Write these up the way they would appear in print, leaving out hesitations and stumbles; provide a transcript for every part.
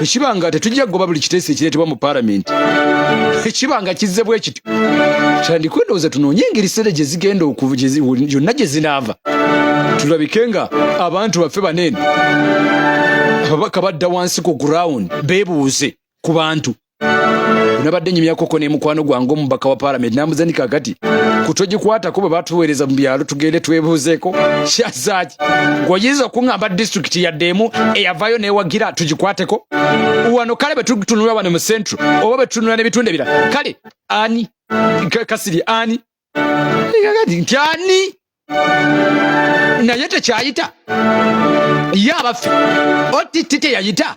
Ekiba nga tetujja kugoba buli kiteeso ekireetebwa mu palamenti, ekiba nga kizze bwe kityo, tutandike endowooza, tunoonye engeri ssente gye zigenda okuva yonna gye zinaava, tulabike nga abantu baffe baneeno ababaka badda wansi ku ground beebuuze ku bantu. Nabadde nyumyakoko ne mukwano gwange omubaka wa palamenti, nambuza ni kakati kutogikwatako bwe batuweereza mu byalo tugende twebuuzeeko kyazaaki, gweoyinza okuŋŋamba disitulikiti yadde emu eyavaayo newagira tugikwateko wano? Kale bwe tutunula wano mu central oba bwe tutunula n'ebitundu ebirala, kale ani kasiri ani kakati nti ani naye tekyayita ye abaffe ott teyayita.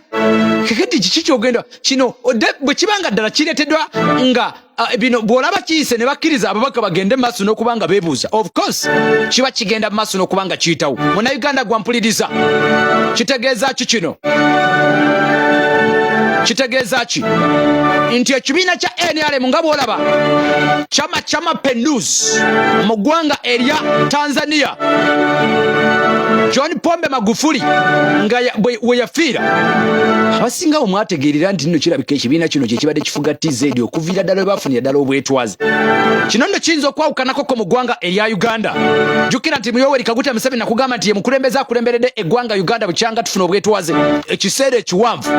Kakati kiki kyogenda kino bwe kiba nga ddala kireeteddwa nga bino bw'olaba kiyise ne bakkiriza ababaka bagende mu maaso n'okuba nga beebuuza, of course kiba kigenda mu maaso n'okuba nga kiyitawo. Munnayuganda gwampuliriza, kitegeeza ki kino? Kitegeeza ki nti ekibiina kya NRM nga bw'olaba Chama cha Mapinduzi mu ggwanga erya Tanzania, John Pombe Magufuli nga we yafiira, abasinga bwe mwategeerera nti nno kirabika ekibiina kino kye kibadde kifuga TZ okuviira ddala we bafunira ddala obwetwaze. Kino nno kiyinza okwawukanakoko mu ggwanga erya Uganda. Jjukira nti Yoweri Kaguta Museveni nakugamba nti ye mukulembeze akulemberedde eggwanga Uganda bukyanga tufuna obwetwaze ekiseera ekiwanvu.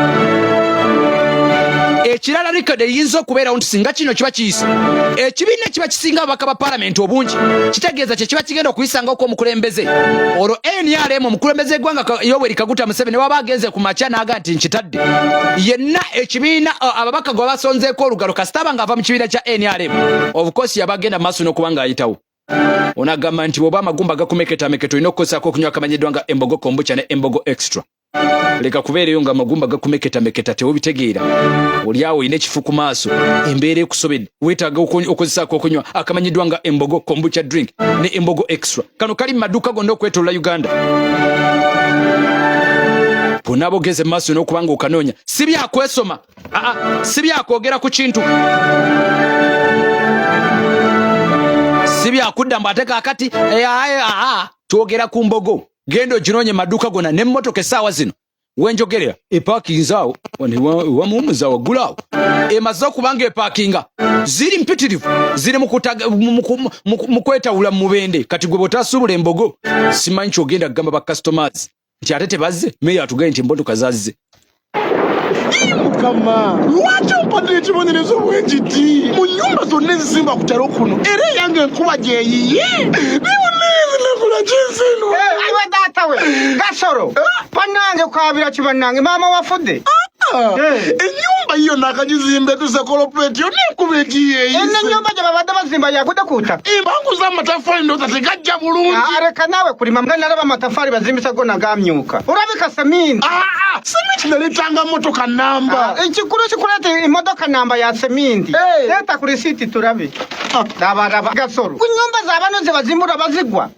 Ekirala, record eyinza okubeerawo nti singa kino kiba kiyise, ekibiina ekiba kisinga ababaka ba palamenti obungi kitegeeza kye kiba kigenda okuyisangako omukulembeze. Olwo NRM, omukulembeze eggwanga Yoweri Kaguta Museveni waba agenze ku makya n'aga nti nkitadde yenna ekibiina, ababaka gwe basonzeeko olugalo, kasita aba ng'ava mu kibiina kya NRM, of course yaba agenda mu maaso n'okuba ng'ayitawo. Ono agamba nti bw'oba amagumba gakumeketameketa, olina okukozesaako okunywa akamanyiddwa nga Embogo Kombucha ne Embogo Extra. Leka kubeereyo nga amagumba gakumeketameketa, tewobitegeera, oli awo olina ekifu ku maaso, embeera ekusobedde, weetaaga okozesaako okunywa akamanyiddwa nga Embogo Kombucha drink ne Embogo Extra. Kano kali mu maduuka gonna okwetolola Uganda. Bw'onaaba ogeze mu maaso n'okuba nga okanoonya, si byakwesoma, aa, si byakwogera ku kintu, si byakudda mbu ate kaakati aa, twogera ku mbogo. Genda oginoonye maduuka gonna n'emmotoka essaawa zino wenjogerera epaakinze awo wamuwumuza waggulu awo, emaze okuba nga epaakinga, ziri mpitirivu, ziri mu kwetawula mu mubende. Kati gwe bw'otasuubula embogo, simanyi kyogenda kugamba ba customers nti ate tebazze. Meeya atugaye nti emmotoka zazze. Mukama, lwaki ompadde ekibonerezo bwekiti mu nyumba zonna ezizimba ku kyalo kuno, era eyange enkuba gyeyiye nibuneezinakola kinsino? Aiwe data we Gasoro, bannange kwabira ki? Bannange, maama wafudde. Ennyumba yiyo nakagizimba etuse kolopeti yonna, enkuba egiyeeyise. Eno ennyumba gye babadde bazimba yagudde ku ttaka. Embangu z'amatafaali ndowooza tegajja bulungi. Leka naawe kulima, nga nalaba amataffaali bazimbisa gona gamyuka, olabika seminti. Aa, seminti naleetanga motoka namba. Ekikulu kikuleeta emotoka namba ya seminti. Leeta ku risiiti tulabe. Rabaraba Gasoro, ku nyumba zabano ze bazimbura bazigwa.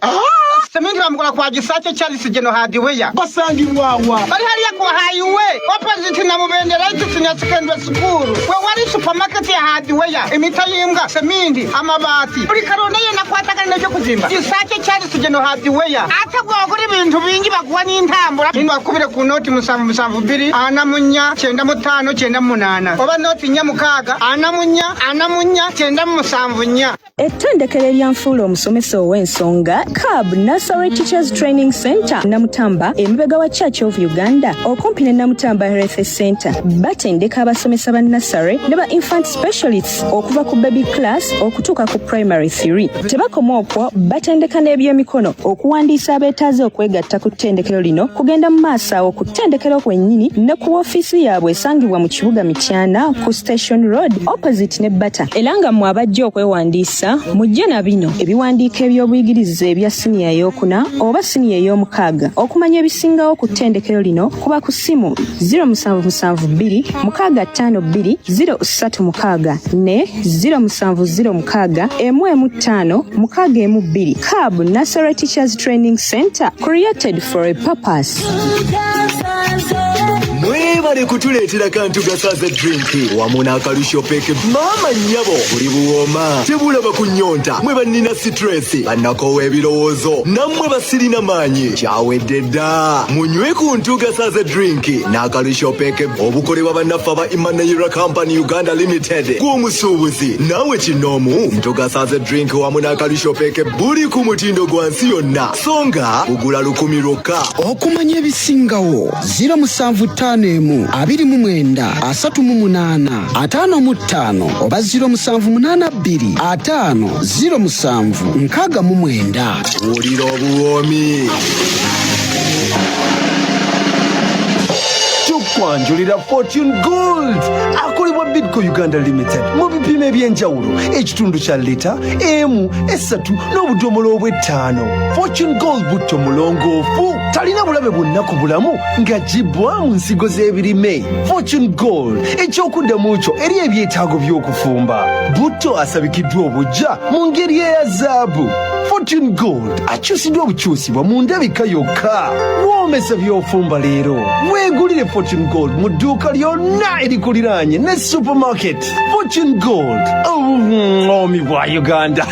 Seminti bamugula kwa Gisake Charles Geno Hardware. Basangibwawa? Bali hariya ku highway opposite na Mubende Right Senior Secondary School, we wali supermarket ya hardware, emita y'imbwa, seminti, amabaati, buli karonda yena akwatagana n'ebyo kuzimba. Gisake Charles Geno Hardware. Ate bw'ogula ibintu bingi bakuwa n'intambura. Bakubire ku noti 772 44 95 98 oba noti 46 44 44 974. Ettendekero eryanfuula omusomesa ow'ensonga, Cab Nursery Teachers Training Center, Namutamba, emabega wa Church of Uganda, okumpi ne Namutamba Health Center, batendeka abasomesa ba nursery ne ba infant specialists okuva ku baby class okutuuka ku primary 3. Tebakoma okwo, batendeka n'ebyemikono. Okuwandiisa abeetaaze okwegatta ku ttendekero lino kugenda mu maaso awo ku ttendekero kwennyini ne ku woofiisi yaabwe esangibwa mu kibuga Mityana ku Station Road opposite ne Bata. Era nga mmwe abajja okwewandiisa, mujje na bino: ebiwandiiko eby'obuyigirize ebya siniya ey'okuna oba siniya ey'omukaaga. Okumanya ebisingawo ku ttendekero lino, kuba ku ssimu 0772 652 036 ne 0706 115 612. Cab Nursery Teachers Training Center, created for a purpose. Mwebale. Mwebale kutuleetera kantu gasaze drink wamu n'akalusho peke. Maama nnyabo, buli buwooma tebulaba ku nnyonta. Mwe bannina stress, bannakoowa ebirowoozo, nammwe basirina maanyi, kyawedde dda. Munywe ku ntuga saze drink n'akalusho peke obukolebwa bannaffe aba Emmanuel Company Uganda Limited. Gw'omusuubuzi naawe kinoomu, ntuga saze drink wamu n'akalusho peke buli ku mutindo gwa nsi yonna, so nga bugula 1000 lwokka. Okumanya ebisingawo 0751 29 38 55 oba 0782 50 07 69. Wulira obuwoomi. Tukwanjulira Fortune Gold akolebwa Bidco Uganda Limited mu bipimo eby'enjawulo, ekitundu kya lita emu, esatu n'obudomola obw'ettaano. Fortune Gold butto mulongoofu, talina bulabe bwonna ku bulamu ng'aggyibwa mu nsigo z'ebirime. Fortune Gold ekyokuddamu kyo eri ebyetaago by'okufumba. Butto asabikiddwa obujja mu ngeri eya zaabu. Fortune Gold akyusiddwa obukyusibwa mu ndabika yokka. Woomesa by'ofumba leero. Weegulire Fortune Gold mu dduuka lyonna erikuliraanye ne supermarket. Fortune Gold, obuŋoomi bwa Uganda.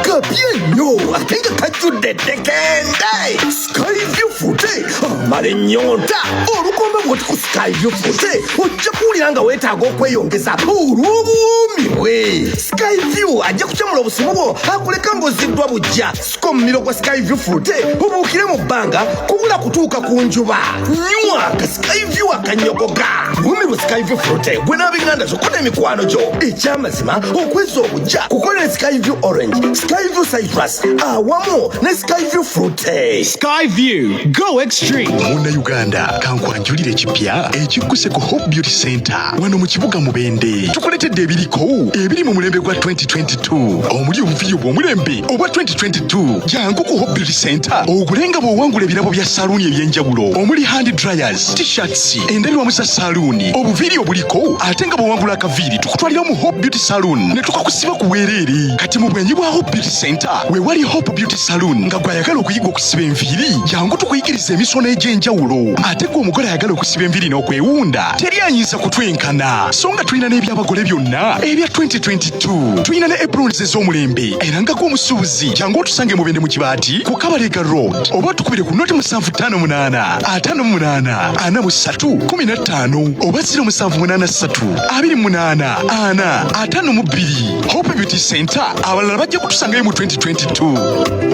Kapye nnyo ate nga kajjudde eddekende. Skyview Fruit amala ennyonta. Olukomba bw'oti ku Skyview Fruit ojja kuwulira nga weetaaga okweyongeza olw'obuwoomi bwe. Skyview ajja kukyamula obusimu bwo akuleka ng'oziddwa bujja. Sika omumiro gwa Skyview Fruit obuukire mu bbanga kubula kutuuka ku njuba. Nywa ka Skyview akanyogoga. Wumirwa Skyview Fruit gwe n'ab'eŋŋanda zokko n'emikwano gyo. Ekyamazima okwezza obujja kukola ne Skyview Orange, Skyview Citrus awamu ne Skyview Fruit. Skyview, go extreme. Munnayuganda, kankwanjulire ekipya ekigguse ku Hope Beauty Center wano mu kibuga Mubende. Tukuleetedde ebiriko ebiri mu mulembe gwa 2022 omuli obuviiri obw'omulembe obwa 2022. Jangu ku Hope Beauty Center ogule nga bw'owangula ebirabo bya saluuni eby'enjawulo omuli hand dryers, t-shirts, endabirwamu za saluuni, obuviiri obuliko, ate nga bw'owangula akaviiri tukutwalira mu Hope Beauty Saloon ne tukakusiba ku bwereere. Kati mu bwenyi bwa Hope Beauty Center we wali Hope Beauty Saloon nga gw'ayagala okuyiga okusiba enviiri, jangu tukuyigiriza emisono egy'enjawulo. Ate gwe omugole ayagala okusiba enviiri n'okwewunda, teri ayinza kutwenkana. So nga tulina n'ebyabagole byonna ebya 2022, tulina ne aprons ez'omulembe. Era nga gwe omusuubuzi, jangu otusange Mubende mu Kibaati ku Kabalega Road oba otukubire ku noti 758 58 43 15 oba 0783 28 4 52. Hope Beauty Center, abalala bajja kutusangayo mu 2022.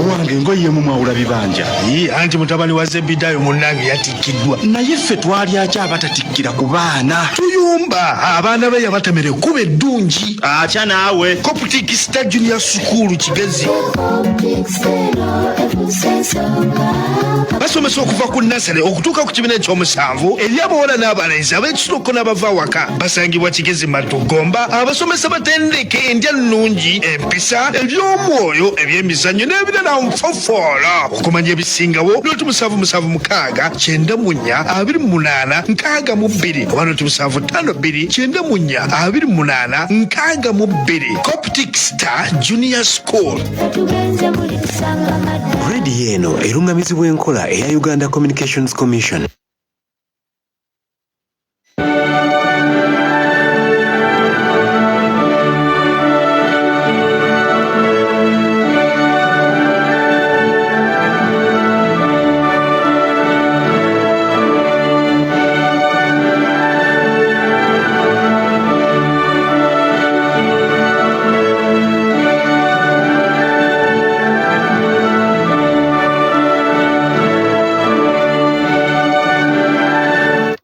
Owange engoye emu mwawula bibanja. Anti mutabani wa Zebidayo munnange yatikkiddwa, naye ffe twalyaki abatatikkira ku baana? Tuyumba abaana be yabatemera ekkubo eddungi. Atya naawe. Coptic Star Junior School Kigezi basomesa okuva ku nasale okutuuka ku kibiina ekyomusanvu eri abawala n'abalenzi ab'ekisoko n'abava awaka. Basangibwa Kigezi Maddu Gomba. Abasomesa batendeke endya nnungi, empisa, eby'omwoyo, ebyemizannyo n'ebirala nfofoola. Okumanya ebisingawo noti 776 94 28 62 oba noti 752 94 28 62. Coptic Star Junior School. Rediyo eno erungamizibwa enkola eya Uganda Communications Commission.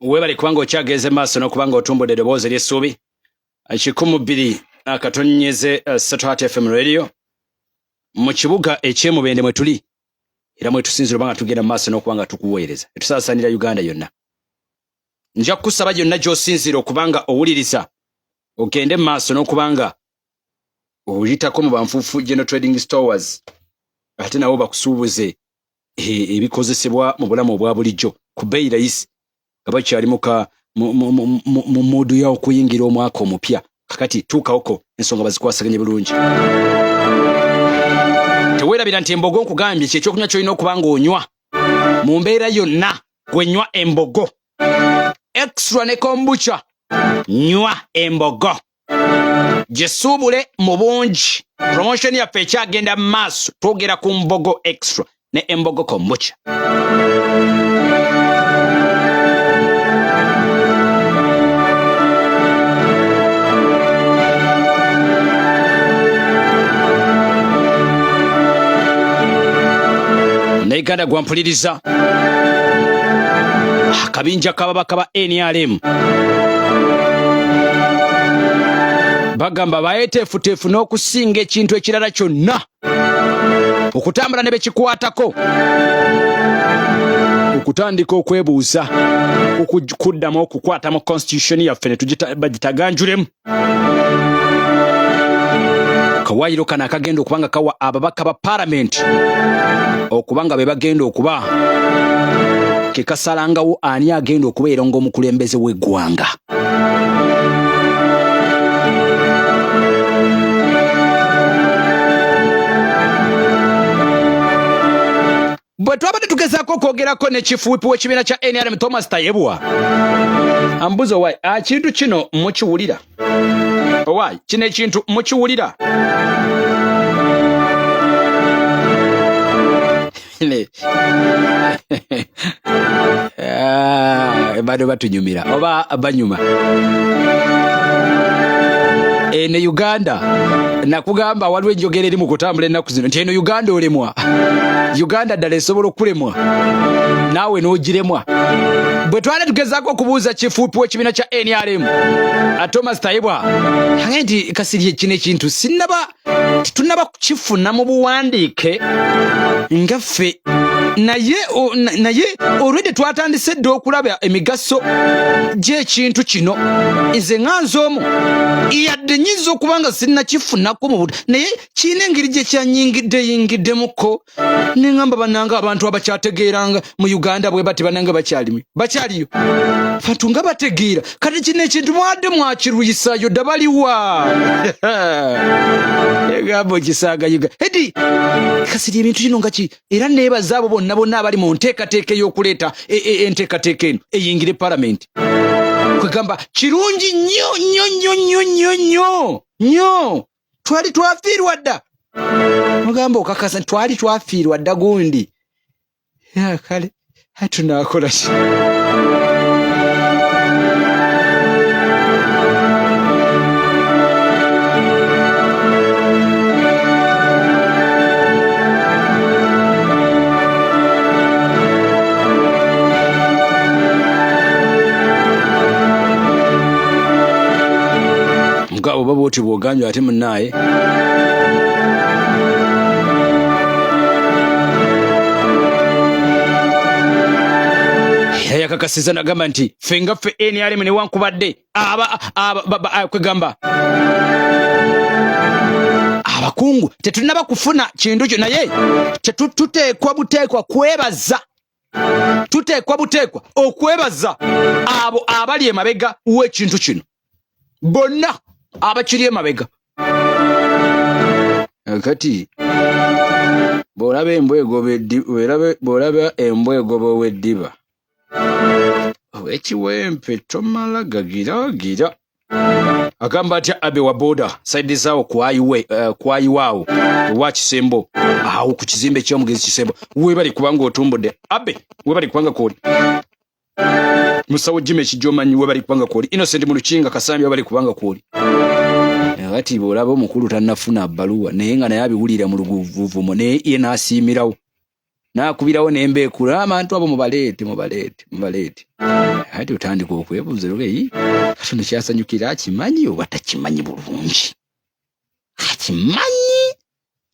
Webale kubanga okyageze maaso n'okubanga otumbudde eddoboozi ery'essuubi 102 akatonyeze 3 Hat FM radio mu kibuga eky'Emubende mwe tuli era mwe tusinzira obanga tugenda mu maaso n'okuba nga tukuweereza etusaasaanira Uganda yonna. Nja kukusaba gyonna gy'osinziira okuba nga owuliriza ogende mu maaso n'okuba nga oyitako mu Banfuufu General Trading Stores, ate nabo bakusuubuze ebikozesebwa mu bulamu obwa bulijjo ku bbeeyi layisi nga bakyali mu muudu ya okuyingira omwaka omupya. Kakati tuukawoko ensonga bazikwasaganye bulungi. Teweerabira nti embogo nkugambye kyekyokunywa ky'olina okuba ng'onywa mu mbeera yonna. Gwe nywa embogo extra ne kombucha, nywa embogo gisuubule mu bungi. Promotion yaffe ekyagenda mu maaso, twogera ku mbogo extra ne embogo kombucha. Munnayuganda gwampuliriza, akabinja k'ababaka ba NRM bagamba bayeteefuteefu n'okusinga ekintu ekirala kyonna okutambula ne bekikwatako okutandika okwebuuza kuddamu okukwata mu constitution yaffe ne bagitaganjulemu Kawaayiro kano akagenda okuba nga kawa ababaka ba palamenti okuba nga be bagenda okuba ke kasalangawo ani agenda okubeera ng'omukulembeze w'eggwanga. Bwe twabadde tugezaako okwogerako ne chief whip w'ekibiina kya NRM Thomas Tayebwa, ambuuza owaayi akintu kino mukiwulira? Owaayi kino ekintu mukiwulira? Ah, bano batunyumira oba banyuma eno Uganda. Nakugamba waliwo enjogera eri mu kutambula ennaku zino nti eno Uganda olemwa. Uganda ddala esobola okukulemwa naawe n'ogiremwa. Bwe twali tugezaako okubuuza kifuupi w'ekibiina kya NRM Thomas Tayebwa, ange nti Kasirye kino ekintu sinnaba tetunnaba kukifuna mu buwandiike nga ffe, naye naye olwedde twatandise dda okulaba emigaso gy'ekintu kino. Nze nga nze omu, yadde nyinza okuba nga sinnakifunako mu naye kirina engeri gye kyanyingidde yingiddemuko ne ŋŋamba bannange abantu abakyategeeranga mu Uganda bwe bati bannange bakyalimu bakyaliyo bantu nga bategeera. Kati kino ekintu mwadde mwakirwisayo dda baliwa egamba okisanga Uganda edi kasiri ebintu kino nga ki. Era neebaza abo bonna bonna abali mu nteekateeka ey'okuleeta e, e, enteekateeka eno eyingire palamenti. Kwegamba kirungi nnyo nnyo nnyo nnyo nnyo nnyo nnyo. Twali twafiirwa dda, mugamba okakasa twali twafiirwa dda gundi. Kale tunakola ki? Nga oba bwoti bwogambye ate munaaye era yakakasiza nagamba nti ffe nga ffe NRM newankubadde kwegamba abakungu tetunaba kufuna kintu kyo, naye tuteekwa buteekwa kwebaza, tuteekwa buteekwa okwebaza abo abali emabega w'ekintu kino, bonna abakiri emabega. Kati bw'olaba embwa egoba bw'olaba embwa egoba ow'eddiba ow'ekiwempe tomala gagiraagira. Agamba atya Abe wa boda saidi zaawo kwayiwaawo ewa Kisembo awo ku kizimbe ky'omugenzi Kisembo. Webali kubanga otumbudde Abe, webali kubanga kwoli musawo Jimmy Kijomanyi, webali kubanga kwoli Innocent mu Lukinga Kasambi, webali kubanga kwoli. Kati bw'olaba omukulu tannafuna bbaluwa naye nga naye abiwulira mu luguvuvumo naye ye n'asiimirawo n'akubirawo n'embeekula abantu abo mubaleete mubaleete mubaleete. Kati otandika okwebuuza eyi kati ono kyasanyukira akimanyi oba takimanyi bulungi? Akimanyi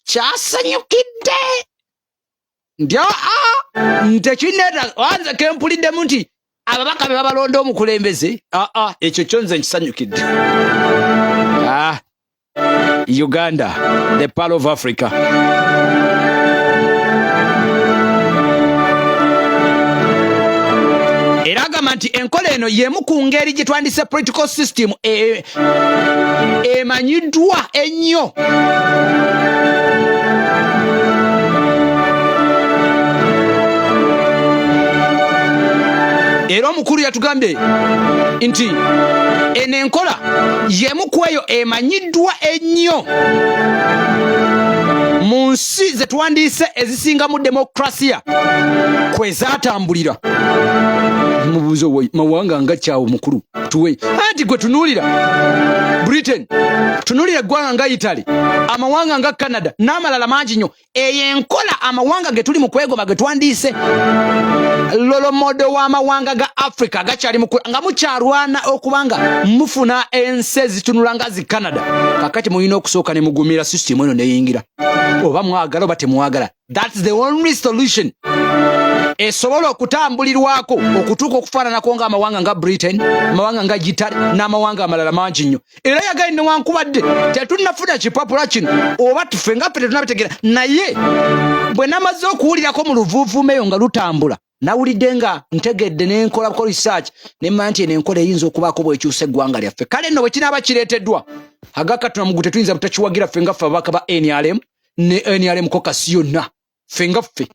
kyasanyukidde nti aa ntekineta wanze kempuliddemu nti ababaka be babalonda omukulembeze. Aa ekyo kyo nze nkisanyukidde. Ah, Uganda, the pearl of Africa. Era agamba nti enkola eno y'emu ku ngeri gye twandise political system emanyiddwa ennyo Era omukulu yatugambye nti eno enkola y'emu ku eyo emanyiddwa ennyo mu nsi ze twandiise ezisingamu demokrasiya kwe zaatambulira. Mubuuzo mawanga nga kyawo mukulu tuwe anti gwe tunuulira Britain, tunuulira eggwanga nga Italy, amawanga nga Canada n'amalala mangi nnyo. Eyo enkola amawanga ge tuli mu kwegomba ge twandiise lolomodo w'amawanga ga Africa gakyali mu nga mukyalwana okuba nga mufuna ensi ezitunula nga zi Canada. Kakati mulina okusooka ne mugumira system eno neyingira, oba mwagala oba temwagala. That's the only solution esobola okutambulirwako okutuuka okufaananako nga amawanga nga Britain, amawanga nga Italy n'amawanga amalala mangi nnyo. Era yagaye newankubadde tetunnafuna kipapula kino oba tufe nga ffe tetunabitegera, naye bwe namaze okuwulirako mu luvuuvuuma eyo nga lutambula, nawulidde nga ntegedde nenkolako research nemanya nti eno enkola eyinza okubaako bwekyusa eggwanga lyaffe. Kale nno bwe kinaaba kireeteddwa agakatuna mugu tetuyinza butakiwagira ffe nga ffe ababaka ba NRM ne NRM kokasi yonna, ffe nga ffe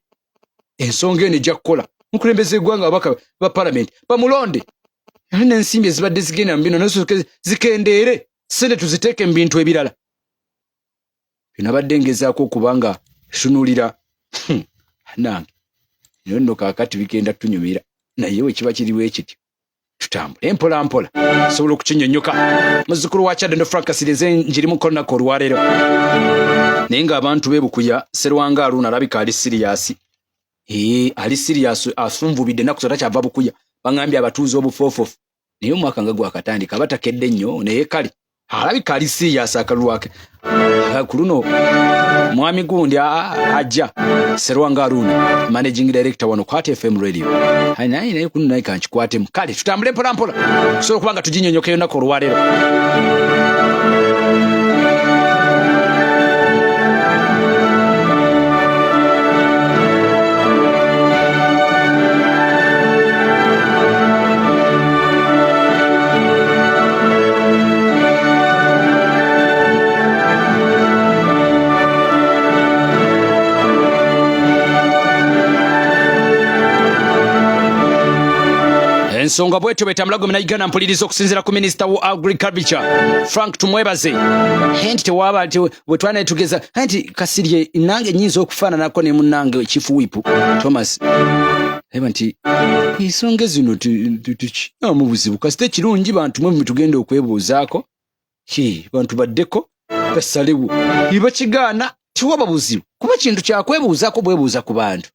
ensonga eno ejja kukola. Mukulembeze eggwanga ababaka ba palamenti bamulonde, ate n'ensimbi ezibadde zigenda mu bino nazo zikendeere, ssente tuziteeke mu bintu ebirala. Bino abadde ngezaako okuba nga tunuulira nange naye nno kaakati bigenda tunyumira, naye bwe kiba kiri bwe kityo tutambule mpola mpola sobola okukinyonyoka. Muzzukulu wa Kyadondo Frank Kasirize njirimuko olunaku olwaleero, naye ng'abantu b'e Bukuya Serwanga Aluuna alabika ali siriyasi. Ee, ali siriyasi, asunvubidde ennaku zonna kyava Bukuya. Baŋambye abatuuze obufoofofu, naye omwaka nga gwakatandika abatakedde nnyo, naye kale alabika ali siriyasi akalulu ake ku luno. Mwami gundi ajja Serwanga Aruna, managing director wano Kwata FM radio, naye naye kuno naye kankikwatemu. Kale tutambule mpola mpola kusobola okuba nga tuginyonyoka eyonaku olwaleero. Ensonga bwetyo bwetambula. Gwe munauganda mpuliriza, okusinziira ku minisita wa agriculture Frank Tumwebaze, nti tewaba nti bwe twanaye tugeza nti Kasirye nange nyinza okufaananako ne munnange Chief Whip Thomas eba nti ensonga zino tukinamu buzibu, kasita ekirungi bantu mwe tugenda okwebuuzaako bantu baddeko basalewo, ebakigaana tiwaba buzibu kuba kintu kyakwebuuzaako bwebuuza ku bantu.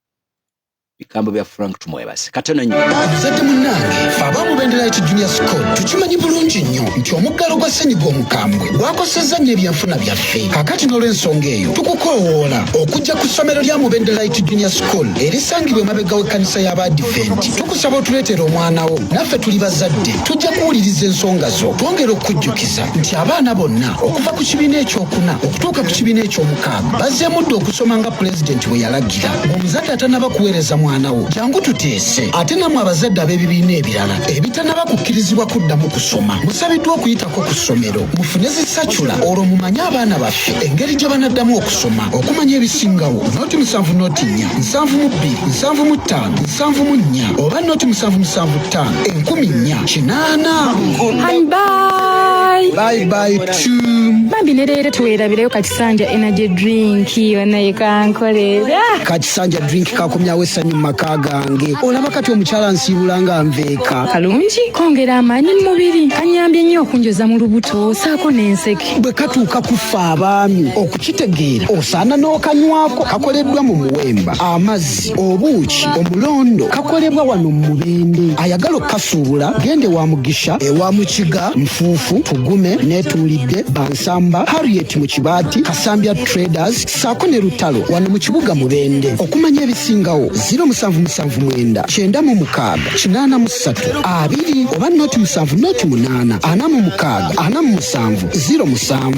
Bigambo bya Frank Tumwebase katono nnyo. Muzadde munnange, fe aba Mubende Light Junior School tukimanyi bulungi nnyo nti omuggalo gwa ssenyiga omukambwe gwakosezza nnyo ebyenfuna byaffe. Kaakati n'olw'ensonga eyo tukukoowoola okujja ku ssomero lya Mubende Light Junior School erisangibwa emabega w'ekkanisa y'Abaadiventi. Tukusaba otuleetere omwana wo, naffe tuli bazadde tujja kuwuliriza ensonga zo. Twongera okukujjukiza nti abaana bonna okuva ku kibiina ekyokuna okutuuka ku kibiina ekyomukaaga bazzeemu dda okusoma nga pulezidenti bwe yalagira. Ng'omuzadde atanaba kuweereza mwana wo, jangu tuteese. Ate nammwe abazadde ab'ebibiina ebirala ebitanaba kukkirizibwa kuddamu kusoma, musabiddwa okuyitako ku ssomero mufune zisacula, olwo mumanye abaana baffe engeri gye banaddamu okusoma. Okumanya ebisingawo, 0 7 0 4 72 75 74 oba 0 7 7 5 1480. Bye. Bye bye to. Bambi ne leero tuweerabirayo Kakisanja energy drink, banaye kankolera. Kakisanja drink kakomyawo essanyu mu maka gange. Olaba kati omukyala nsiibula nga nveeka. Kalungi kongera amaanyi mu mubiri, kanyambye nnyo okunjoza mu lubuto saako n'enseke. Bwe katuuka ku ffe abaami okukitegeera, osaana n'okanywako. Kakoleddwa mu muwemba, amazzi, obuuki, omulondo. Kakolebwa wano mu Mubende. Ayagala okukasuubula gende wa Mugisha, ewa Mukiga, Nfuufu, Tugume, Neetuulidde, Bansamba, Harriet mu Kibaati, Kasambya Traders saako ne Lutalo wano mu kibuga Mubende. Okumanya ebisingawo, 0779 96 83 2 oba 0 7 0 8 46 47 07.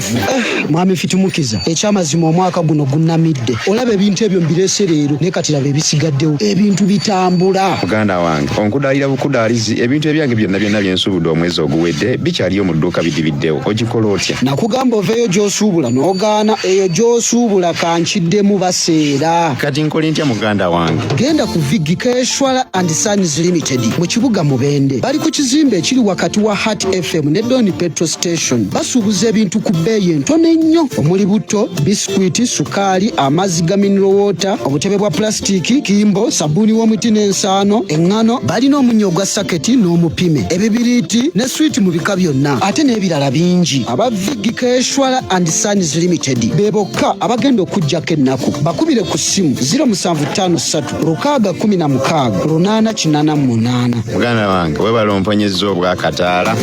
Mwami Fitumukiza, ekyamazima omwaka guno gunnamidde. Olaba ebintu ebyo mbireese leero, naye kati laba ebisigaddewo, ebintu bitambula. Muganda wange, onkudaalira bukudaalizi, ebintu ebyange byonna byonna byensuubudde omwezi oguwedde bikyaliyo mu dduuka. ogudibiddewo ogikola otya? Nakugamba oveeyo gy'osuubula n'ogaana. Eyo gy'osuubula kankiddemu baseera. Kati nkole ntya muganda wange? Genda ku Vigi Keshwala and Sons Limited mu kibuga Mubende. Bali ku kizimbe ekiri wakati wa Heart FM ne Don Petrol Station. Basuubuza ebintu ku bbeeyi entono ennyo omuli butto, bisikwiti, sukaali, amazzi ga mineral water, obutebe bwa pulasitiiki, kimbo, sabbuuni w'omuti n'ensaano, eŋŋano. Balina omunnyo ogwa saketi n'omupime, ebibiriiti ne swiiti mu bika byonna ate n'ebirala bingi. Aba Vigi Keshwala and Sons Limited be bokka abagenda okuggyako ennaku. Bakubire ku ssimu 0753 616 888. Muganda wange webale omponyezza obwakataala.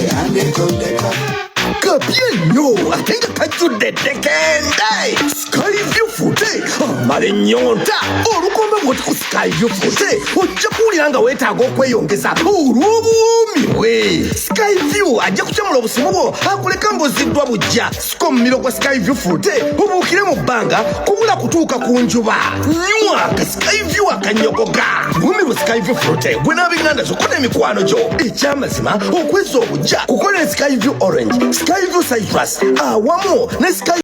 Kapye nnyo ate nga kajjudde eddekende. Skyview Fute amala ennyonta. Olukomba bw'oti ku Skyview Fute ojja kuwulira nga weetaaga okweyongeza olw'obuwoomi bwe. Skyview ajja kukyamula obusimu bwo akuleka ng'oziddwa bujja. Sika omumiro gwa Skyview Fute obuukire mu bbanga kubula kutuuka ku njuba. Nywa ka Skyview akanyogoga. Wumirwa Skyview Fute gwe n'ab'eŋŋanda zo ko n'emikwano gyo. Ekyamazima okwezza obujja kukola ne Skyview Orange, Skyview Cyprus awamu ne Skyview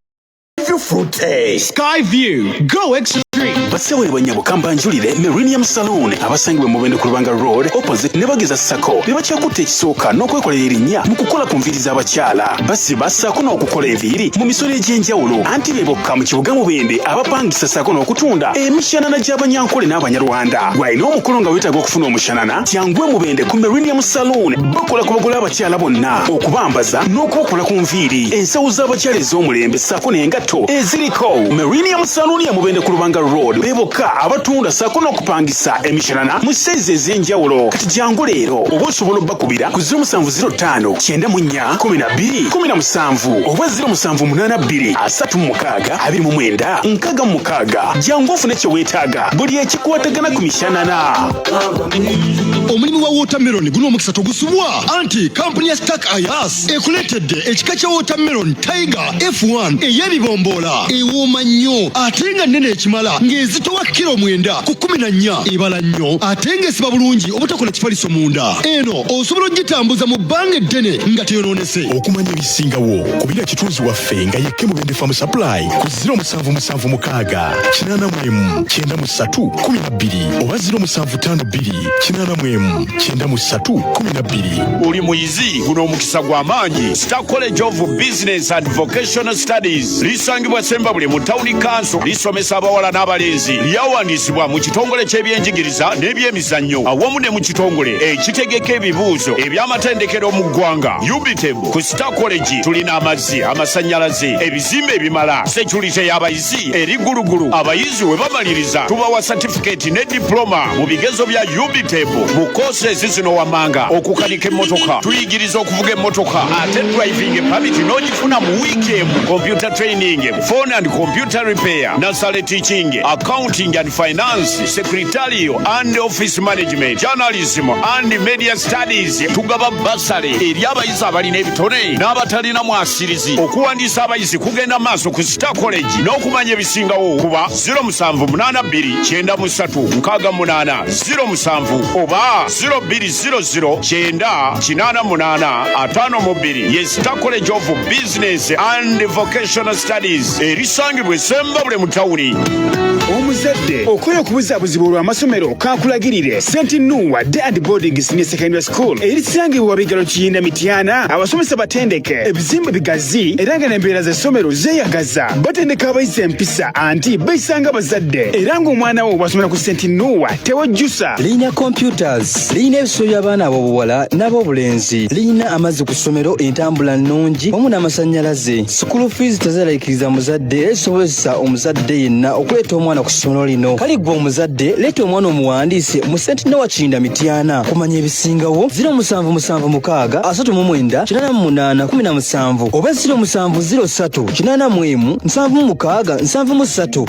Fruit. Skyview, go extreme. Bassebo ne bannyabo, kambanjulire Millennium Saloon abasangibwa mu Mubende ku Lubanga Road opposite ne Bageza Sacco be bakyakutte ekisooka n'okwekolera erinnya mu kukola ku nviiri z'abakyala. Basiba ssaako n'okukola enviiri mu misono egy'enjawulo, anti be bokka mu kibuga Mubende abapangisa ssaako n'okutunda emishanana gy'Abanyankole n'Abanyarwanda. Gw'alina omukolo nga weetaaga okufuna omushanana, jangu e Mubende ku Millennium Saloon. Bakola ku bagole abakyala bonna, okubambaza n'okubakola ku nviiri, ensawo z'abakyala ez'omulembe ssaako n'engatto eziriko. Millennium Saloon ya Mubende ku Lubanga Road be bokka abatunda ssaako n'okupangisa emishanana mu sayizi ez'enjawulo. Kati jangu leero, oba osobola obbakubira ku 0705 94 12 17 oba 0782 36 29 66. Jangu ofune kye weetaaga buli ekikwatagana ku mishanana. Omulimu wa watermelon guno omukisa togusubwa, anti kampuni ya Stark Ayas ekuleetedde ekika kya watermelon Tiger F1 ey'ebibomboola, ewooma nnyo ate nga nnene ekimala, ng'ezitowa kiro 9 ku 14, ebala nnyo ate ng'esiba bulungi obutakola kifaliso munda. Eno osobola ogitambuza mu bbanga eddene nga teyonoonese. Okumanya ebisingawo kubira kitunzi waffe nga yekke Mubende Farm Supply ku 0776 81 93 12 oba 0752 81 93 12. Oli muyizi, guno omukisa gwa maanyi. Star College of Business and Vocational Studies lisangibwa Sembabule mu Town Council, lisomesa abawala n'abalenzi. Lyawandiisibwa mu kitongole ky'ebyenjigiriza n'ebyemizannyo awamu ne mu kitongole ekitegeka ebibuuzo eby'amatendekero mu ggwanga UBTEB. Ku Star College tulina amazzi, amasannyalaze, ebizimbe ebimala, security y'abayizi eri gulugulu. Abayizi we bamaliriza tubawa satifikeeti ne diploma mu bigezo bya UBTEB mu courses zino wammanga: okukanika emmotoka, tuyigiriza okuvuga emmotoka ate driving permit n'ogifuna mu wiiki emu, computer training, phone and computer repair, nursery teaching, accounting and finance, secretarial and office management, journalism and media studies. Tugaba basale eri abayizi abalina ebitone n'abatalina mwasirizi. Okuwandiisa abayizi kugenda maaso ku Star College, n'okumanya ebisingawo kuba 0782 93 68 07 oba 0200 9 88 52. Ye Star College of Business and Vocational Studies erisangibwa Esembabule mu tawuni. Omuzadde okola okubuzaabuzibwa olw'amasomero, kankulagirire St Noah Day and Boarding Senior Secondary School erisangibwa Wabigalo Kiyinda Mityana. Abasomesa batendeke, ebizimbe bigazi era nga n'embeera z'essomero zeeyagaza. Batendeka abayizi empisa anti bayisanga abazadde, era ng'omwana wo bw'asomera ku St Noah tewejjusa. Lirina computers, lirina ebisulo by'abaana ab'obuwala n'ab'obulenzi, lirina amazzi ku ssomero, entambula nnungi wamu n'amasannyalaze. School fees tezeraliikiriza muzadde era ekisobozesa omuzadde yenna okuleeta omwana ku ssomero lino. Kale ggwe omuzadde, leeta omwana omuwandiise mu St Noah Kiyinda Mityana. Kumanya ebisingawo 0776 39 88 17 oba 0703 81 76 73.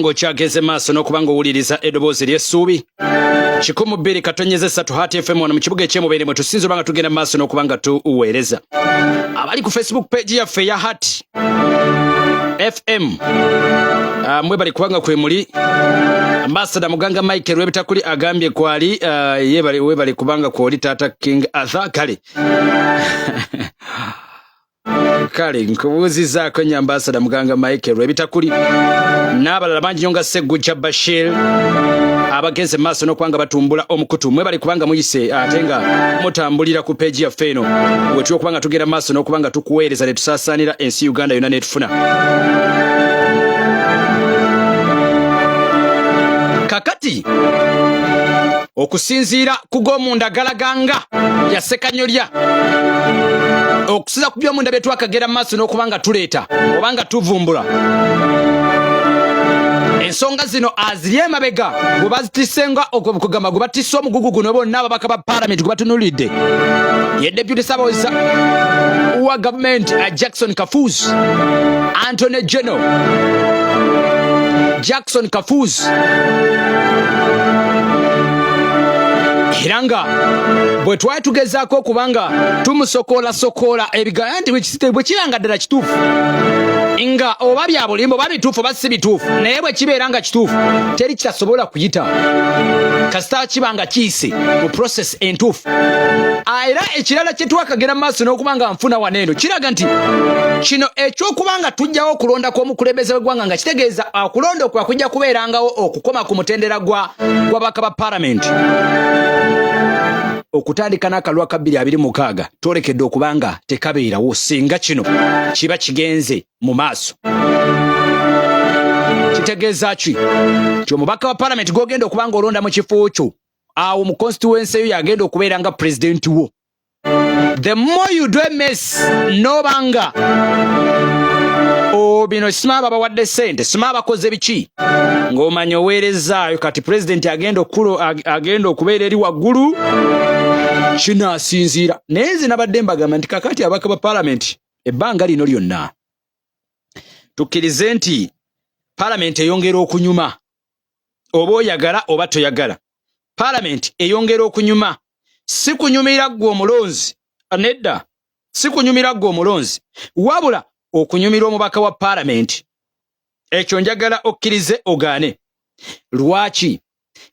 okuba nga okyageze maaso n'okuba nga owuliriza eddoboozi ery'essuubi kikumu bbiri katonyeza essatu hat fm wano mu kibuga eky'emubere mwe tusinza oba nga tugenda mu maaso n'okuba nga tuweereza abali ku facebook page yaffe eya hat fm ah, mwebali kubanga kwe muli ambasada muganga michael webitakuli agambye kwali ah, yebali webali kubanga kwoli taata king arthur kale kale nkubuuzizaako nnyo ambasada muganga michael lwebitakuli n'abalala bangi nyo nga seggujja bashir abagenze maaso n'okuba nga batumbula omukutu mwe bali kubanga muyise ate nga mutambulira ku peegi yaffe eno wetuli okuba nga tugenda maaso n'okuba nga tukuweereza ne tusaasaanira ensi uganda yonna n'etufuna kakati okusinziira ku g'omunda galaganga ya ssekanyolya okusinza ku by'omunda bye twakagera mu maaso n'okuba nga tuleeta oba nga tuvumbula ensonga zino aziri emabega gwe bazitisse nga okugamba gwe batisse omugugu guno bonna ababaka ba palamenti gwe batunulidde ye deputy ssabawoza wa gavumenti uh, jackson kafuz antony general jackson kafuz era nga bwe twali tugezaako okuba nga tumusokoolasokola ebigambo nti bwe kiba nga ddala kituufu nga oba bya bulimba oba bituufu oba si bituufu naye bwe kibeera nga kituufu teri kitasobola kuyita kasita kiba nga kiyise mu process entuufu era ekirala kye twakagera mu maaso n'okuba nga nfuna wano eno kiraga nti kino ekyokuba nga tujjawo okulonda kw'omukulembeze w'eggwanga nga kitegeeza okulonda okwa kujja kubeerangawo okukoma ku mutendera gwa gw'ababaka ba palamenti okutandika n'akalwa ka 2026 twolekedde okuba nga tekabeerawo singa kino kiba kigenze mu maaso kitegeeza ki nti omubaka wa palamenti gw'ogenda okuba nga olonda mu kifo kyo awo mu constituency yo yagenda okubeera nga pulezidenti wo the more you do a mess noba nga oh, bino sima babawadde sente sima bakoze biki ng'omanya oweerezaayo kati pulezidenti agenda okulo agenda okubeera eri waggulu kinaasinziira naye nze nabadde mbagamba nti kakati abaka ba palamenti ebbanga lino lyonna tukkirize nti palamenti eyongera okunyuma oba oyagala oba toyagala palamenti eyongera okunyuma si kunyumira ggwe omulonzi nedda si kunyumira ggwe omulonzi wabula okunyumira omubaka wa palamenti ekyo njagala okkirize ogaane lwaki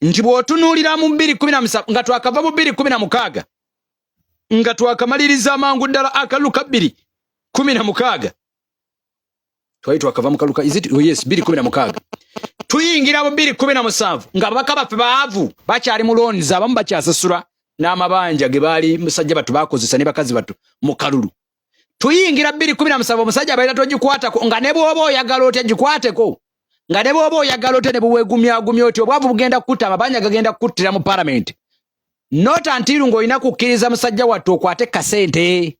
nti bw'otunuulira mu 217 nga twakava mu 216 nga twakamaliriza amangu ddala akalulu ka 216 twali twakava mukaluka is it oh yes 216 tuyingira mu 217 nga ababaka baffe baavu bakyali mu loans abamu bakyasasula n'amabanja ge baali musajja batu bakozesa ne bakazi batu mu kalulu tuyingira 217 omusajja abalina togikwatako nga ne bw'oba oyagala otya gikwateko nga ne bw'oba oyagala otya ne buweegumyagumya otya obwavu bugenda kukutta amabanja gagenda kukuttira mu palamenti not until ng'olina kukkiriza musajja wattu okwate kasente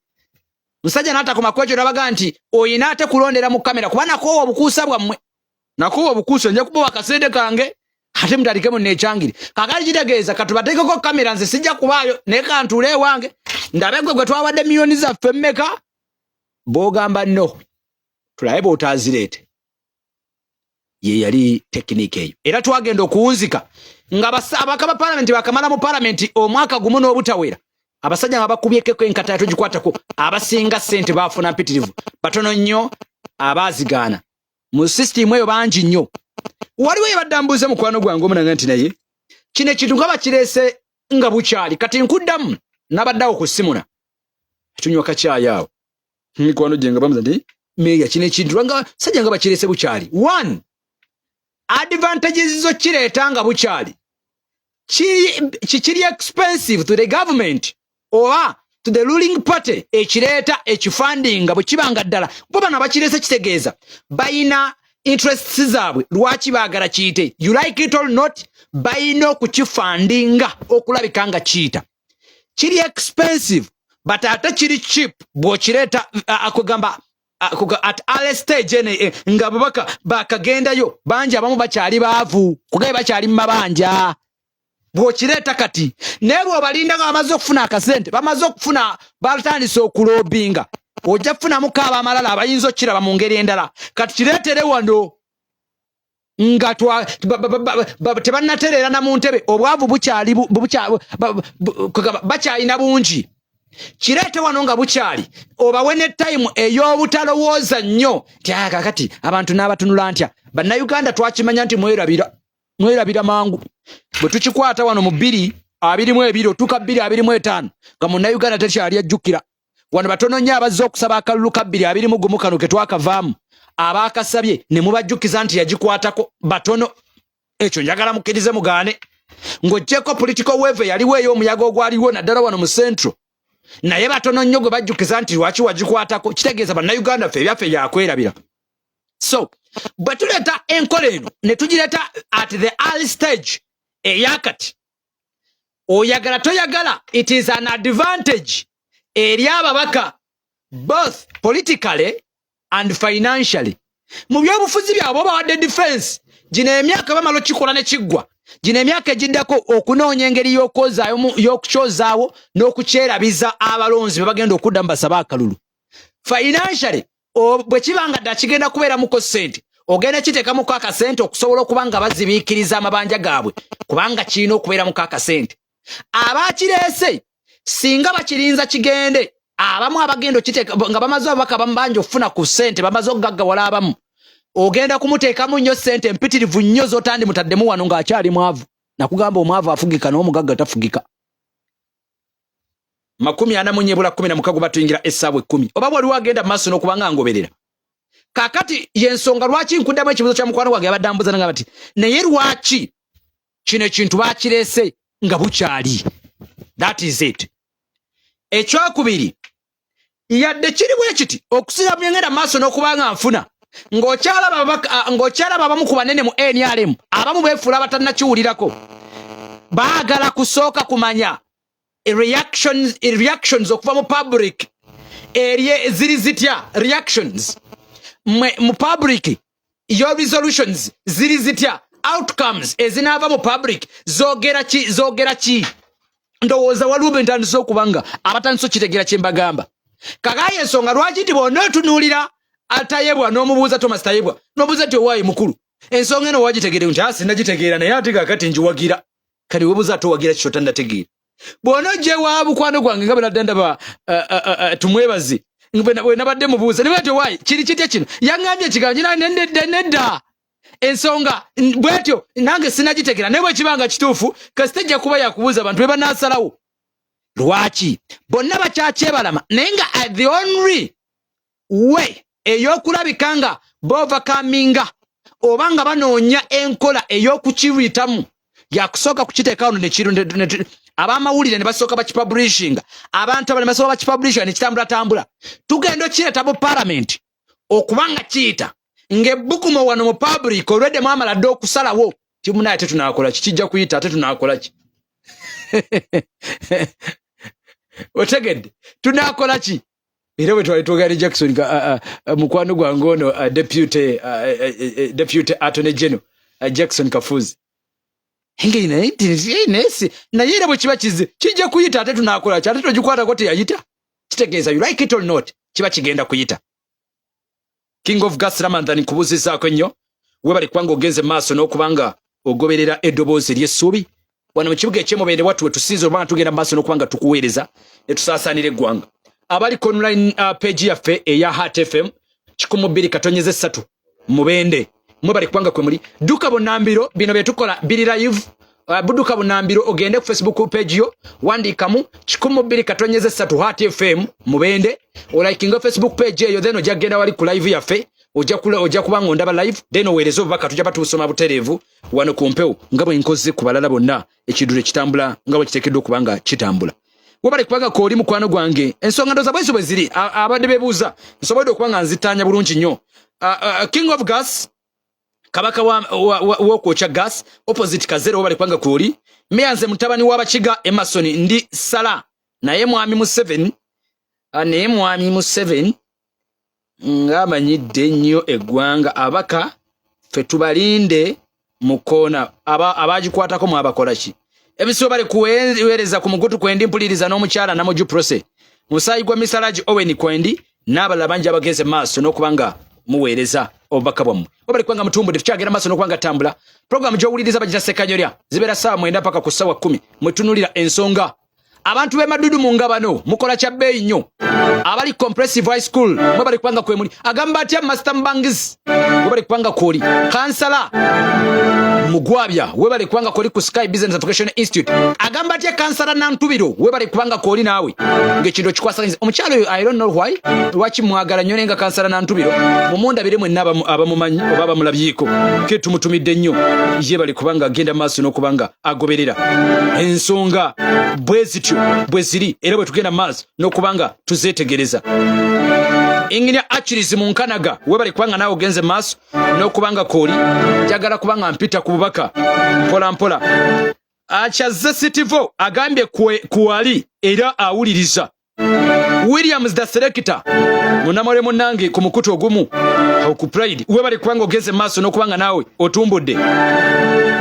musajja n'atakoma ku ekyo nabaga nti oyina ate kulondera mu kamera kuba nakoowa obukuusa bwammwe nakoowa obukuusa nja kubawa akasente kange ate mutandike muneekyangire kakali kitegeeza katubateekeko kamera nze sijja kubaayo naye kantuule ewange ndabe gwe gwe twawadde miliyoni zaffe mmeka bw'ogamba no tulabe bw'otaazireete ye yali tekiniki eyo era twagenda okuwunzika nga abaka ba palamenti bakamala mu palamenti omwaka gumu n'obutawera abasajja nga bakubyekeko enkata yatugikwatako abasinga ssente bafuna mpitirivu batono nnyo abaazigaana mu sisitimu eyo bangi nnyo waliwo yabadde ambuuze mukwano gwange omunanga nti naye kino ekintu nga bakireese nga bukyali kati nkuddamu nabadde awo ku simuna tunywa kakyayi awo mikwano gye nga bamuza nti meeya kino ekintu nga sajja nga bakireese bukyali one advantages zo kireeta nga bukyali kikiri expensive to the government oba to the ruling party ekireeta ekifandinga bwe kiba nga ddala bo bano abakireese kitegeeza bayina interests zaabwe lwaki baagala kiyite you like it or not bayina okukifandinga okulabika nga kiyita kiri expensive but ate kiri cheap bw'okireeta akugamba at early stage ene eh, nga ababaka bakagendayo bangi abamu bakyali baavu kugaye bakyali mu mabanja bw'okireeta kati naye bw'obalinda nga bamaze okufuna akasente bamaze okufuna batandise okulobinga ojja kufunamuko abamalala abayinza okukiraba mu ngeri endala kati kireetere wano Nga tebannatereera na mu ntebe, obwavu bukyali bakyalina bungi. Kireete wano nga bukyali, obawe ne tayimu ey'obutalowooza nnyo nti ah, kakati abantu n'abatunula ntya. Bannayuganda twakimanya nti mwerabira, mwerabira mangu. Bwe tukikwata wano mu 2022 otuuka 2025 nga munnayuganda tekyali ajjukira. Wano batono nnyo abazze okusaba akalulu ka 2021 kano ke twakavaamu, abaakasabye ne mubajjukiza nti yagikwatako batono. Ekyo njagala mukkirize mugaane, ng'oggyeko political wave eyaliwo ey'omuyaga ogwaliwo naddala wano mu Central, naye batono nnyo gwe bajjukiza nti lwaki wagikwatako. Kitegeeza bannayuganda ffe ebyaffe byakwerabira. So bwe tuleeta enkola eno ne tugireeta at the early stage eyakati, oyagala toyagala, it is an advantage eri ababaka both politically and financially. Mu byobufuzi byabwe obawadde defense. Gino emyaka bamala okikola ne kiggwa, gino emyaka egiddako okunoonya engeri y'okukyozaawo n'okukyerabiza abalonzi be bagenda okuddamu basabe akalulu. Financially, bwe kiba nga ddala kigenda kubeeramuko ssente, ogenda kiteekamuko akasente okusobola okuba nga bazibiikiriza amabanja gaabwe, kubanga kirina okubeeramuko akasente. Abakireese singa bakirinza kigende, abamu abagenda okiteeka nga bamaze ababaka bamubanja okufuna ku ssente, bamaze okugaggawala, abamu ogenda kumuteekamu nnyo ssente empitirivu nnyo z'otandimutaddemu wano ng'akyali mwavu. Nakugamba omwavu afugika n'omugagga tafugika. 44 ebula 16 batuyingira essaawa 10. Oba waliwo agenda mu maaso n'okuba nga ngoberera kakati, yensonga lwaki nkuddamu ekibuzo kya mukwano gwange yabadde ambuza nga bati, naye lwaki kino ekintu bakireese nga bukyali? That is it. Ekyokubiri, yadde kiri bwe kiti, okusinza byengenda maaso n'okuba nga nfuna, ng'okyalaba abamu ku banene mu NRM, abamu beefuula abatannakiwulirako, baagala kusooka kumanya reactions okuva mu public eri ziri zitya, reactions mwe mu public, your resolutions ziri zitya, outcomes ezinaava mu public zogera ki, zogera ki. Ndowooza waliwo bentandise okuba nga abatandise okitegeera kye mbagamba. Kagaye ensonga lwaki nti bwonna otunuulira Tayebwa n'omubuuza, Thomas Tayebwa, n'omubuuza nti owaayi mukulu, ensonga eno wagitegeere? Nti asi nagitegeera, naye ate kakati ngiwagira. Kati webuuza ate owagira kiki otannategeera? Bw'ona ojja ewa mukwano gwange nga bwenadde ndaba tumwebaze, bwe nabadde mubuuza ne bwatyo, waayi kiri kitya kino? Yaŋŋambye ekigambo kina nedda nedda, ensonga bwetyo nange sinagitegera, naye bwekiba nga kituufu kasita ejja kuba yakubuuza abantu be banaasalawo. Lwaki bonna bakyakyebalama, naye nga the only way ey'okulabika nga bovercominga oba nga banoonya enkola ey'okukirwitamu yakusooka kukiteeka wano nekiru abamawulire ne basooka bakipublishinga, abantu abale basooka bakipublishinga nekitambulatambula, tugenda okireeta mu palamenti okuba nga kiyita ng'ebbugumo wano mu public olwedde mwamala dde okusalawo timunaye ate tunakola ki, kijja kuyita ate tunakola ki, otegedde, tunakola ki? Era bwe twali twogera ne Jackson mukwano gwange ono deputy attorney general Jackson Kafuzi, engeri naye nsi naye era bwe kiba kize kijja kuyita ate tunakola ki, ate togikwatako teyayita, kitegeeza you like it or not kiba kigenda kuyita. King of Gas Ramadhan, nkubuuzizaako nnyo, webale kubanga ogenze maaso n'okuba nga ogoberera eddoboozi ery'essuubi wano mu kibuga ekyemubende watu we tusinze oba nga tugenda maaso n'okuba nga tukuweereza ne tusaasaanira eggwanga. Abali ku online page yaffe eya Heart FM 102.3 Mubende, mwebale kubanga kwe muli. Dduka bunambiro, bino bye tukola biri live. Budduka bunambiro ogende ku Facebook page yo, wandiikamu 102.3 Heart FM Mubende, olikinga Facebook page eyo, then ojja kugenda wali ku live yaffe, ojja kuba nga ondaba live, then oweereze obubaka, tujja batubusoma butereevu wano ku mpewo nga bwe nkoze ku balala bonna. Ekiddulo ekitambula nga bwe kiteekeddwa okuba nga kitambula. Webale kubanga kooli mukwano gwange. Ensonga ndoza bwezo bwe ziri, abadde bebuuza nsobodde okuba nga nzitaanya bulungi nnyo. King of Gas, kabaka w'okwokya gas, opposite Kazere, webale kubanga kooli. Meya nze mutabani w'abakiga Emerson ndi sala, naye mwami Museveni, naye mwami Museveni ng'amanyidde nnyo eggwanga, abaka ffe tubalinde mu kkoona, abagikwatako mwabakola ki? Ebisibo bali kuweereza ku mukutu kwendi mpuliriza n'omukyala Namuju Prose, musaayi gwa Misalaji Owen kwendi n'abalala bangi abagenze maaso n'okuba nga muweereza. Obubaka bwammwe webali kubanga mutumbudde. Tukyagenda maaso n'okuba nga tambula. Puroguramu gy'owuliriza bagita Sekanyolya, zibeera ssaawa 9 paka ku ssaawa 10. Mwetunulira ensonga. Abantu b'e Madudu mu ngabano mukola kya bbeeyi nnyo. Abali Compressive High School mwebali kubanga kwemuli. Agamba atya Master Mbangizi, webali kubanga kwoli. Kansala Mugwabya, webale kubanga kwoli ku Sky Business Application Institute. Agamba atya Kansala Nantubiro, webale kubanga kwoli naawe ng'ekintu okikwasaganyiza omukyalo oyo. I don't know why, lwaki mwagala nnyo, naye nga Kansala Nantubiro mumundabire mwenna abamumanyi oba abamulabyeko ke tumutumidde nnyo. Ye bali kubanga agenda maaso n'okubanga agoberera ensonga bwe zityo bwe ziri, era bwe tugenda maaso n'okubanga tuzeetegereza. Engineer Achilles mu Nkanaga, webale kubanga naawe ogenze maaso n'okubanga kooli. Njagala kubanga mpita ku bubaka mpola mpola. Akyazze Sitivo agambye kuwali era awuliriza. Williams the Selector, munamole munnange ku mukutu ogumu ku Pride, webale kubanga ogenze maaso n'okubanga naawe otumbudde,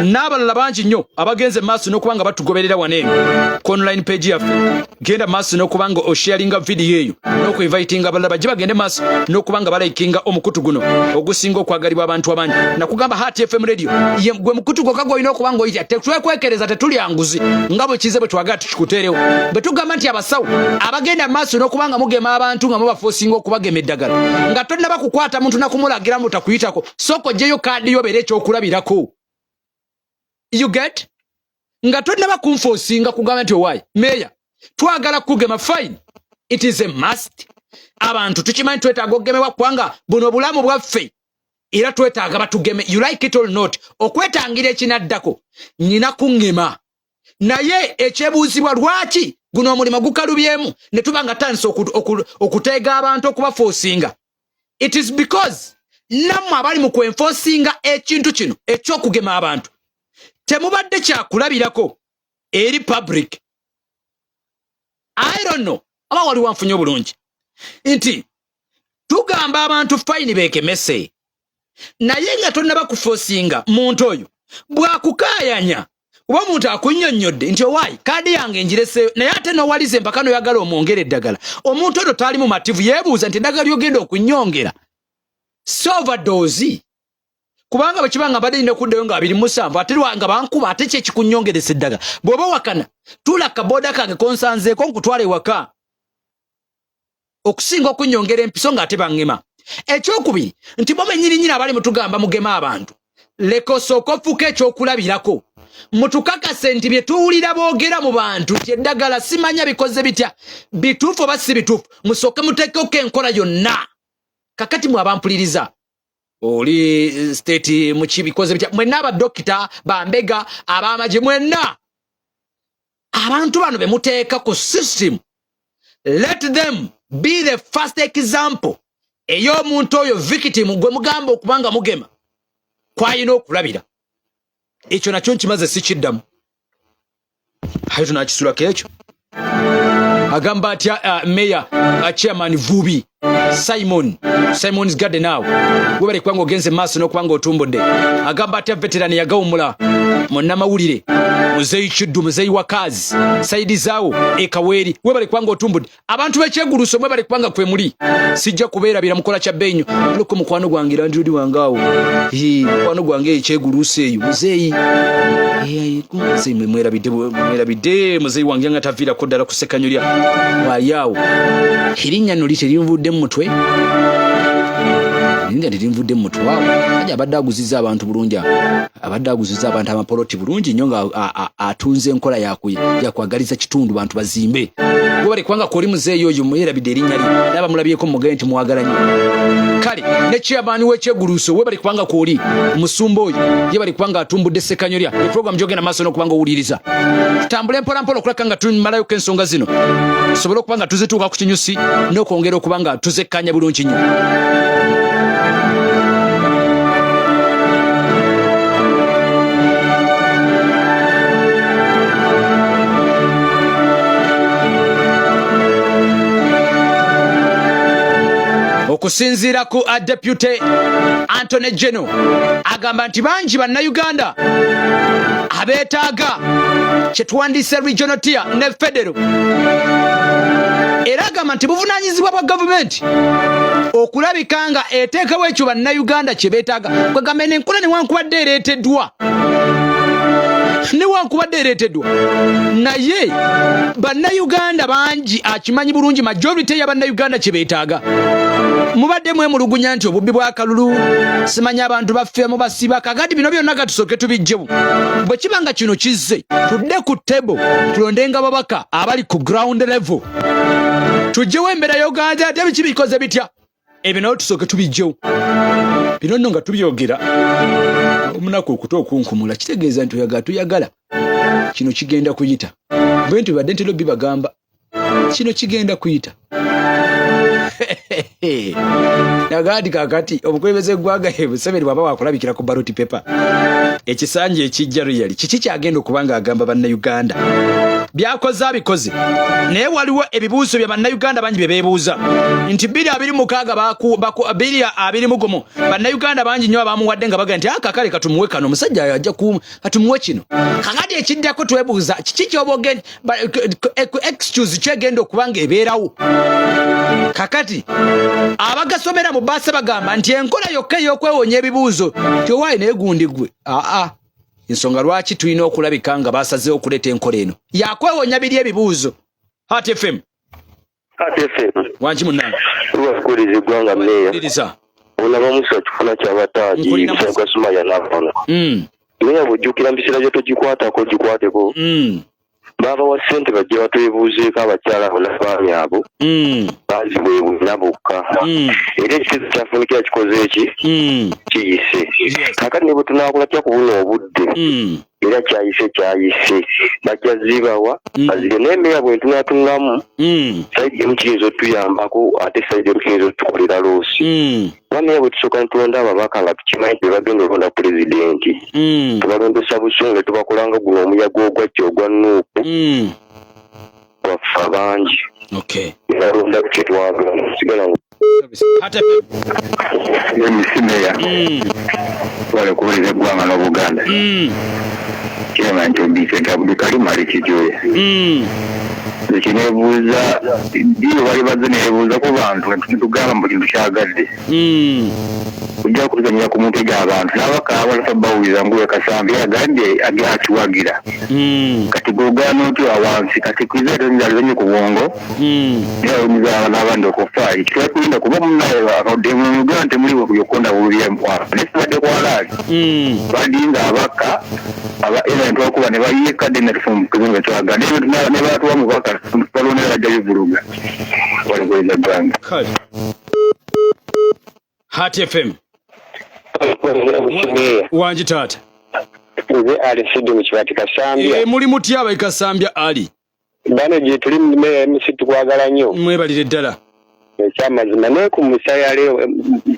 n'abalala bangi nnyo abagenze maaso n'okubanga batugoberera wano eno ku online page yaffe. Genda maaso n'okubanga osharinga vidiyo eyo n'okuinvitinga abalala bajje bagende maaso n'okubanga balikinga omukutu guno ogusinga okwagalibwa abantu abangi. Nakugamba Heart FM Radio gwe mukutu gwokka gwolina okuba nga oyita. Tetwekwekereza, tetulya nguzi, nga bwe kize bwe twagala tukikuteerewo. Bwe tugamba nti abasawo abagenda maaso n'okuba nga mugema abantu nga mubafosinga okubagema eddagala, nga tonnaba kukwata muntu nakumulagira mbu takuyitako, sooka oggyeyo kaadi yo, beera ekyokulabirako. You get? Nga tonnaba kunfosinga kugamba nti owaayi meeya twagala kugema, fine, it is a must. Abantu tukimanyi twetaaga okugemebwa, kubanga buno obulamu bwaffe era twetaaga batugeme, you like it or not. Okwetangira ekinaddako nyina kuŋŋema. Naye ekyebuuzibwa, lwaki guno omulimu gukalubyemu ne tuba nga tandise okuteega abantu okubafosinga? It is because nammwe abali mu kwenfosinga ekintu kino ekyokugema abantu temubadde kyakulabirako eri public. I don't know aba waliwo anfunye obulungi nti tugamba abantu fine beekemese, naye nga tonnaba kufosinga muntu oyo bw'akukaayanya oba omuntu akunnyonnyodde nti owaayi kaadi yange ngireseeyo, naye ate n'owaliza empaka n'oyagala omwongere eddagala, omuntu ono taali mumativu, yeebuuza nti eddagala ly'ogenda okunyongera si overdose? Kubanga bwe kiba nga mbadde nina okuddayo nga 27 ate nga bankuba, ate ki ekikunyongeresa eddagala? Bw'oba wakana, tuula kabooda kange konsanzeeko nkutwala ewaka, okusinga okunyongera empiso ng'ate baŋŋema. Ekyokubiri nti bo bennyininyini abali mutugamba mugema abantu, leka osooka ofuuka ekyokulabirako, mutukakase nti bye tuwulira boogera mu bantu nti eddagala simanya bikoze bitya bituufu oba si bituufu. Musooke muteekeko enkola yonna. Kakati mwe abampuliriza, oli state muki bikoze bitya, mwenna abadokita, bambega, ab'amagye, mwenna abantu bano be muteeka ku system, let them be the first example ey'omuntu oyo victim gwe mugamba okuba nga mugema kwalina okulabira. Ekyo nakyo nkimaze, sikiddamu, aye tunakisulako ekyo. Agamba atya meya, chairman Vubi Simon, Simon's Garden awo, webale kubanga ogenze maaso n'okubanga otumbudde. Agamba atya veteran yagawumula munnamawulire Muzeeyi Kiddu, Muzeeyi Wakazi saidi zaawo ekaweeri, webale kubanga otumbudde. Abantu b'ekyeguluso mwebale kubanga kwe muli, sijja kubeerabira, mukola kya bbeeyi nnyo. Aliko mukwano gwange landirodi wange awo, mukwano gwange ekyeguluso eyo muzeeyi, muzeeyi mwerabidde, mwerabidde muzeeyi wange nga taviirako ddala ku Sekanyolya waali awo. Erinnya nno li terinvudde mu mutwe, erinnya terinvudde mu mutwe awo. Kaja abadde aguzizza abantu bulungi, abadde aguziza abantu amapoloti bulungi nnyo nga atunze enkola yakwagaliza kitundu bantu bazimbe. Webale kubanga koli muzeeyi oyo, mwerabidde erinnya lye, naye bamulabyeko mugende nti mwagala nnyo. Kale ne chairman w'ekyeguluuso, webale kubanga kwoli omusumba oyo, yebale kubanga atumbudde Sekanyolya. Eprogram gyogenda maaso n'okubanga owuliriza, tutambule mpolampola okulaka nga tumalayoko ensonga zino, tusobole okuba nga tuzituuka ku kinyusi n'okwongera okuba nga tuzekkanya bulungi nnyo. Okusinziira ku Deputy Antony General, agamba nti bangi Bannayuganda abeetaaga kyetuwandiise regional tier ne federal. Era agamba nti buvunaanyizibwa bwa gavumenti okulabika nga eteekawo ekyo bannayuganda kye beetaaga. Kwegamba eno enkola newankubadde ereeteddwa, newankubadde ereeteddwa, naye bannayuganda bangi akimanyi bulungi majority ya bannayuganda kye beetaaga. Mubadde mwemulugunya nti obubbi bw'akalulu, simanyi abantu baffe mubasiba. Kakati bino byonna katusooke tubijjewo. Bwe kiba nga kino kizze, tudde ku table tulondenga babaka abali ku ground level, tujjewo embeera y'oganja ate biki bikoze bitya. Ebyo nayo tusooke tubijjewo. Bino nno nga tubyogera omunaku okuta okunkumula kitegeeza nti oyagala tuyagala kino kigenda kuyita. Bwe nti badde ntera bibagamba kino kigenda kuyita. Nagandi kakati obukulembeze eggwanga Museveni bwaba wakulabikira ku ballot paper ekisanja ekijja, really kiki kyagenda okuba nga agamba bannayuganda? Byakoze abikoze, naye waliwo ebibuuzo bya bannayuganda bangi bye beebuuza nti 2026, 2021, bannayuganda bangi nnyo abamuwadde nga baga nti akakale katumuwe kano, omusajja ajja katumuwe kino. Kakati ekiddako twebuuza kiki kyoba ogenda excuse kyegenda okuba nga ebeerawo. Kakati abagasomera mu baasa bagamba nti enkola yokka ey'okwewonya ebibuuzo tiowaayi, naye gundi gwe aa ensonga lwaki tulina okulabika nga basazeewo okuleeta enkola eno yakwewonya biri ebibuuzo. Hat FM. Wanki munnange? Tubakuliza eggwanga meeya. Kuliriza. Olaba musa kifuna kyabataagi Nkulina musa. Musumaya n'abano. Meeya, bw'ojjukira mu biseera byo togikwatako gikwateko. Baabawa ssente bajje batwebuuzeeko abakyala abo n'abaami abo. Baazibwebwina bokka. Era ekiteeso kyafunikira kikoze eki? Kiyise. Kaakati ne bwe tunaakola tya ku buno obudde? Era kyayise kyayise, bajja zibawa bazirye. Naye meeya, bwe ntunaatunamu side emu kiyinza otuyambako, ate side emu kiyinza otukolera loss. Kuba meeya, bwe tusooka ne tulonda ababaka nga tukimanyi nti be bagenda olonda pulezidenti, tubalondesa busungu ne tubakolanga guno omuyaga ogwajja ogwa NUP gwaffe abangi. Ne balonda kye twagala sigala. MC Meya, wale kuwulira eggwanga n'Obuganda. Chairman Vincent Abdulkarim ali Kijoya. Ekineebuuza ddi bali bazze neebuuza ku bantu netugamba mbu kintu kyagadde ojja kutuzanyira ku mutwe gy'abantu n'abaka abalasa bawulira nguwe Kasambi agambye akiwagira. Kati gwogaana otya wansi? Kati kwizaalizanye ku bwongo naye awumiza n'abandi okufa ekitwakulinda kuba munaye akadde mu Uganda temuli byokonda bulubyemukwano naye sibadde kwalaali badinga abaka aba era ntwakuba ne bayiye kadde netufumu twagala ne batuwa mubaka balondera bajja bivuluga walikuliza ggwanga. Kale. Hat FM. Wangi taata. Nze Alifidi mu Kibati Kasambya. E, muli mutya abayi Kasambya Ali? Bano gye tuli meeya MC, tukwagala nnyo. Mwebalire ddala. Ekyamazima naye ku musaya leero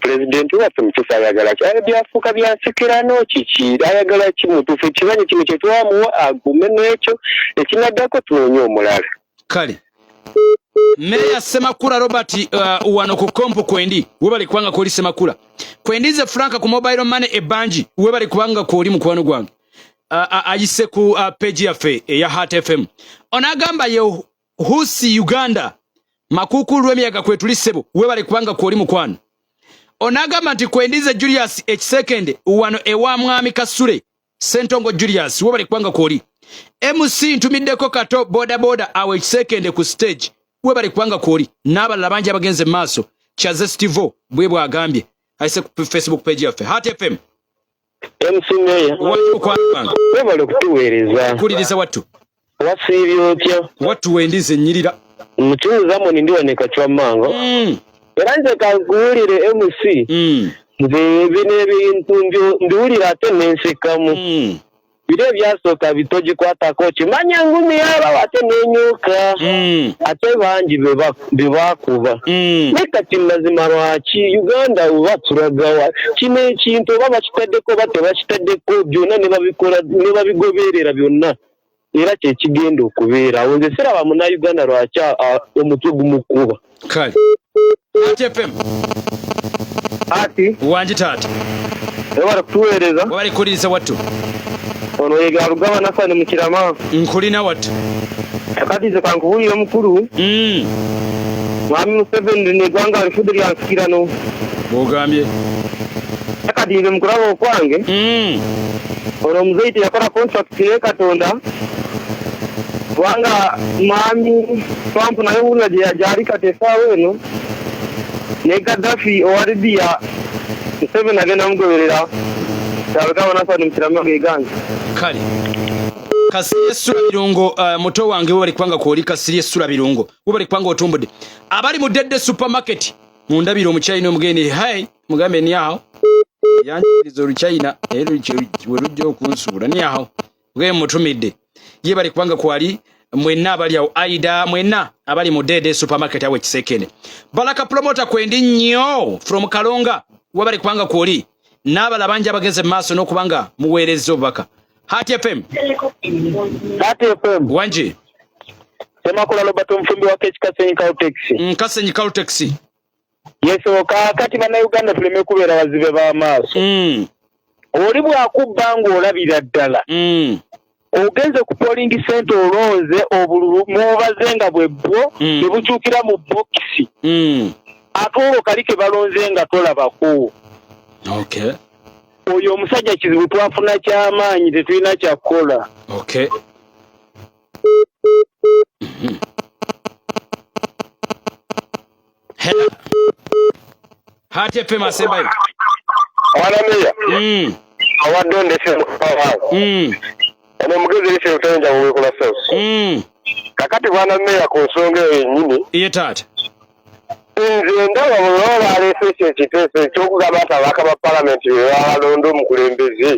pulezidenti waffe mutuufu ayagala ki? Byafuuka byansikirano kiki? Ayagala ki mutuufu? Kimanyi kino kye twamuwa agume n'ekyo, ekinaddako tunoonye omulala. Kale. Meya Semakula Robert, wano ku kompo kwendi, webale kubanga kwoli Semakula. Kwendi ze Frank ku mobile money ebanji, webale kubanga kwoli mukwano gwange. Ayise ku page yaffe eya Heart FM. Onagamba ye Husi Uganda Makuku lw'emiyaga kwetuli ssebo, webale kubanga kwoli mukwano. Onagamba nti kwendize Julius ekisekende wano ewa mwami Kasule Sentongo Julius, webale kubanga kwoli. MC ntumiddeko kato boda boda awo ekisekende ku stage, webale kubanga kwoli. N'abalala bangi abagenze mu maaso. Kyaze Stivo bwe bwagambye ayise ku Facebook page yaffe Heart FM. MC Meya, webale kutuweereza. Kuliriza wattu. Wasiibye otya? Wattu wendize nnyirira. Mukiwuza moni ndi wano e Kachwammango. Era nze kankuwulire MC. Nze bino ebintu mbiwulira ate nensekamu. Biri ebyasooka bitogikwatako kimanya ngumi yabawo ate nenyuka ate bangi be bakuba. Naye kati mazima lwaki Uganda oba tulagawa kino ekintu, oba bakitaddeko oba tebakitaddeko, byonna ne babikola ne babigoberera byonna, era kyekigenda okubeerawo. Nze siraba munnayuganda lwaki omutwe gumukuba. Kale. Ati FM. Ati. Wangi taata. Webale kutuweereza. Webale kukuliriza wattu. Ono ye Galugaba Nasani mu Kirama. Nkulina wattu. Kakati nze kankubuulire omukulu. Mwami Museveni lino eggwanga alifudde lya nsikirano. Bwogambye. Kati nze mu kulaba okwange ono omuzeeyi teyakola contract ne Katonda, kubanga mwami Trump naye wulira gyali kati essaawa eno, ne Gaddafi owa Libya, Museveni agenda mugoberera. Kyabagamba Nasani Mukirama gegange. Kale Kasirye Sula Birungo, muto wange webali kubanga kwoli Kasirye Sula Birungo webali kubanga otumbudde abali mu Dedde supermarket mundabire omuchina omugeni hai mugambe ni aho yanjiriza oluchina era we lujja okunsuula ni aho mugambe mutumidde ye bali kubanga kwali mwenna abali awo Aida mwenna abali mu Dedde supermarket awo Kisekene. Baraka promoter kwendi nnyo from Kalonga webali kubanga kwoli n'abala bangi abagenze mu maaso n'okubanga muweereza obubaka. Hati FM. Hati FM. Wanji. Semakula Robert Mfumbi wa Kechi Kasenyi Caltex. Kasenyi Caltex. Yes, kakati bannayuganda tuleme kubeera bazibe b'amaaso. Oli bw'akubba ng'olabira ddala. Ogenze ku polling center olonze obululu mubaze nga bwe bwo ne bukyukira mu bokisi. Ate olwo kali ke balonze nga tolabako. Okay. Oyo omusajja kizibu twafuna ky'amaanyi tetulina kyakukola. Okay. Hello. Hati FM asembayo. Mwana meya. Awadde ndese mukama. Ono omugezi lise lutenja wekola sosi. Kakati bwana meya ku nsonga eyo yennyini. Iye taata. Nze ndaba bwe baleese ekyo ekiteeso eky'okugamba nti ababaka ba palamenti be babalonda omukulembeze.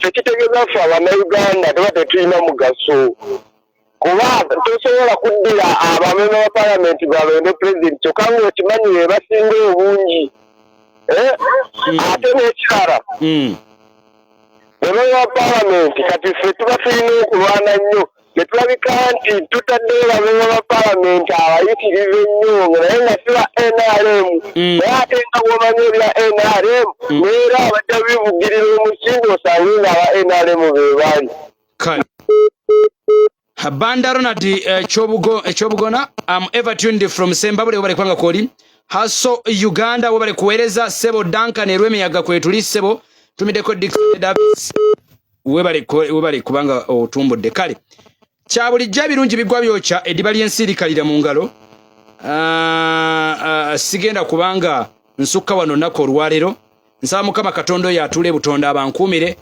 Tekitegeeza ffe Abannayuganda tuba tetulina mugaso. Kuba tosobola kuddira abamemba ba palamenti balonde pulezidenti kyokka ng'okimanyi be basinga obungi. Ate n'ekirala bamemba ba palamenti kati ffe tuba tulina okulwana nnyo ne tulabika nti tutaddeyo bamemba ba palamenti abayitirivu ennyo naye nga si ba NRM. Naye ate nga bw'omanyi ebya NRM neera abajja bivugirira omusingi osange nga aba NRM be bali. Kale. Banda Ronald Kyobugona, I'm ever tuned from Sembabule webale kwanga koli. Haso Uganda webale kuweereza Sebo Duncan Erwemiyaga kwetuli Sebo tumideko Dickson Davis webale kubanga otumbudde. Kale kya bulijjo ebirungi bigwa byokya eddiba ly'ensi likalira mu ngalo. Sigenda kubanga nsukka wano nnaku olwaleero. Nsaba Mukama Katonda oyo atuula ebutonda abankuumire.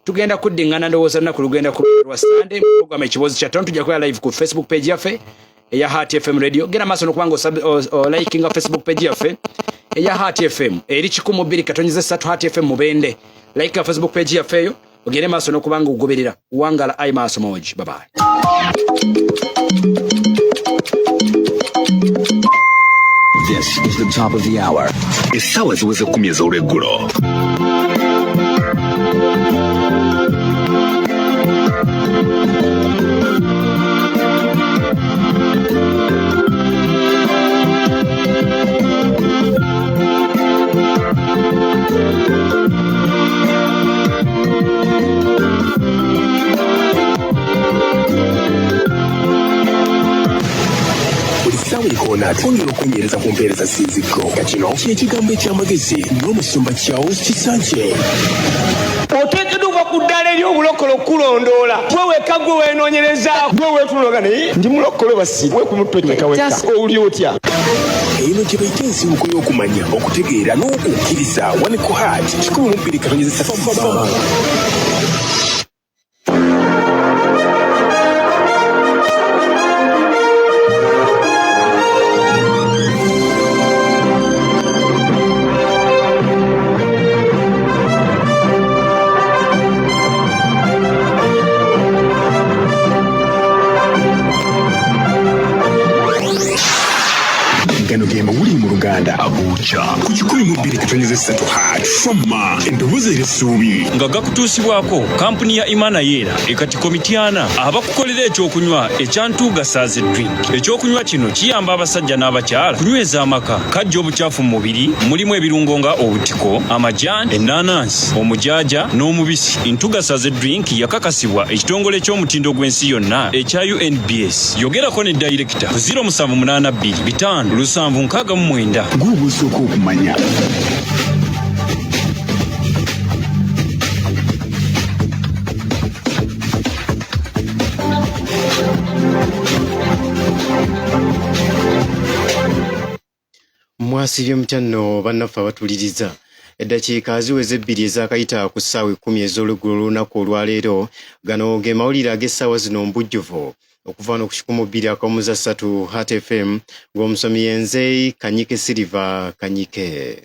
Tugenda kuddingana ndowooza lunaku lugenda kubeera lwa Sunday mu program Ekibuuzo kya Ttano. Tujja kubeera live ku Facebook page yaffe eya Heart FM Radio. Genda maaso n'okubanga olikinga Facebook page yaffe eya Heart FM eri 102.3 Heart FM Mubende. Like Facebook page yaffe eyo ogende maaso n'okubanga ogoberera. Wangala ayi maaso moji. Bye bye. This is the top of the hour. Essaawa ziweze 10 ez'olweggulo. Ssaawa twongera okwenyereza ku mpeereza sinziggo. Nga kino ky'ekigambo eky'amagezi n'omusumba Charles Kisanje. Oteekeddwa okuva ku ddaala ery'obulokole okulondoola. Gwe wekka gwe weenoonyereza, gwe weetunuulira naye ndi mulokole basi, weekumutwe wekka wekka. Owulira otya? Eno gye bayita ensibuko y'okumanya, okutegeera n'okukkiriza. One ku Heart, 102.3. Uganda. Abuja ku 102.3 Heart Fama endowooza ery'essuubi. Nga gakutuusibwako kampuni ya Imana Yeera ekatiko Mityana abakukolera ekyokunywa ekya Ntuuga Saazi Drink. Ekyokunywa kino kiyamba abasajja n'abakyala kunyweza amaka, kajja obukyafu mu mubiri, mulimu ebirungo nga obutiko, amajaani, ennaanansi, omujaaja n'omubisi. Ntuuga Saazi Drink yakakasibwa ekitongole ky'omutindo gw'ensi yonna ekya UNBS. Yogerako ne dayirekita ku 0782 5 769. Gwe osooka okumanya. Mwasibye mutya nno bannaffe abatuliriza. Eddakiika ziweze ebbiri ezaakayita ku ssaawa ekkumi ez'olweggulo olunaku olwaleero. Gano ge mawulire ag'essaawa zino mu bujjuvu okuva wano ku 102.3 Heart FM ng'omusomi yenze Kanyike Silver Kanyike.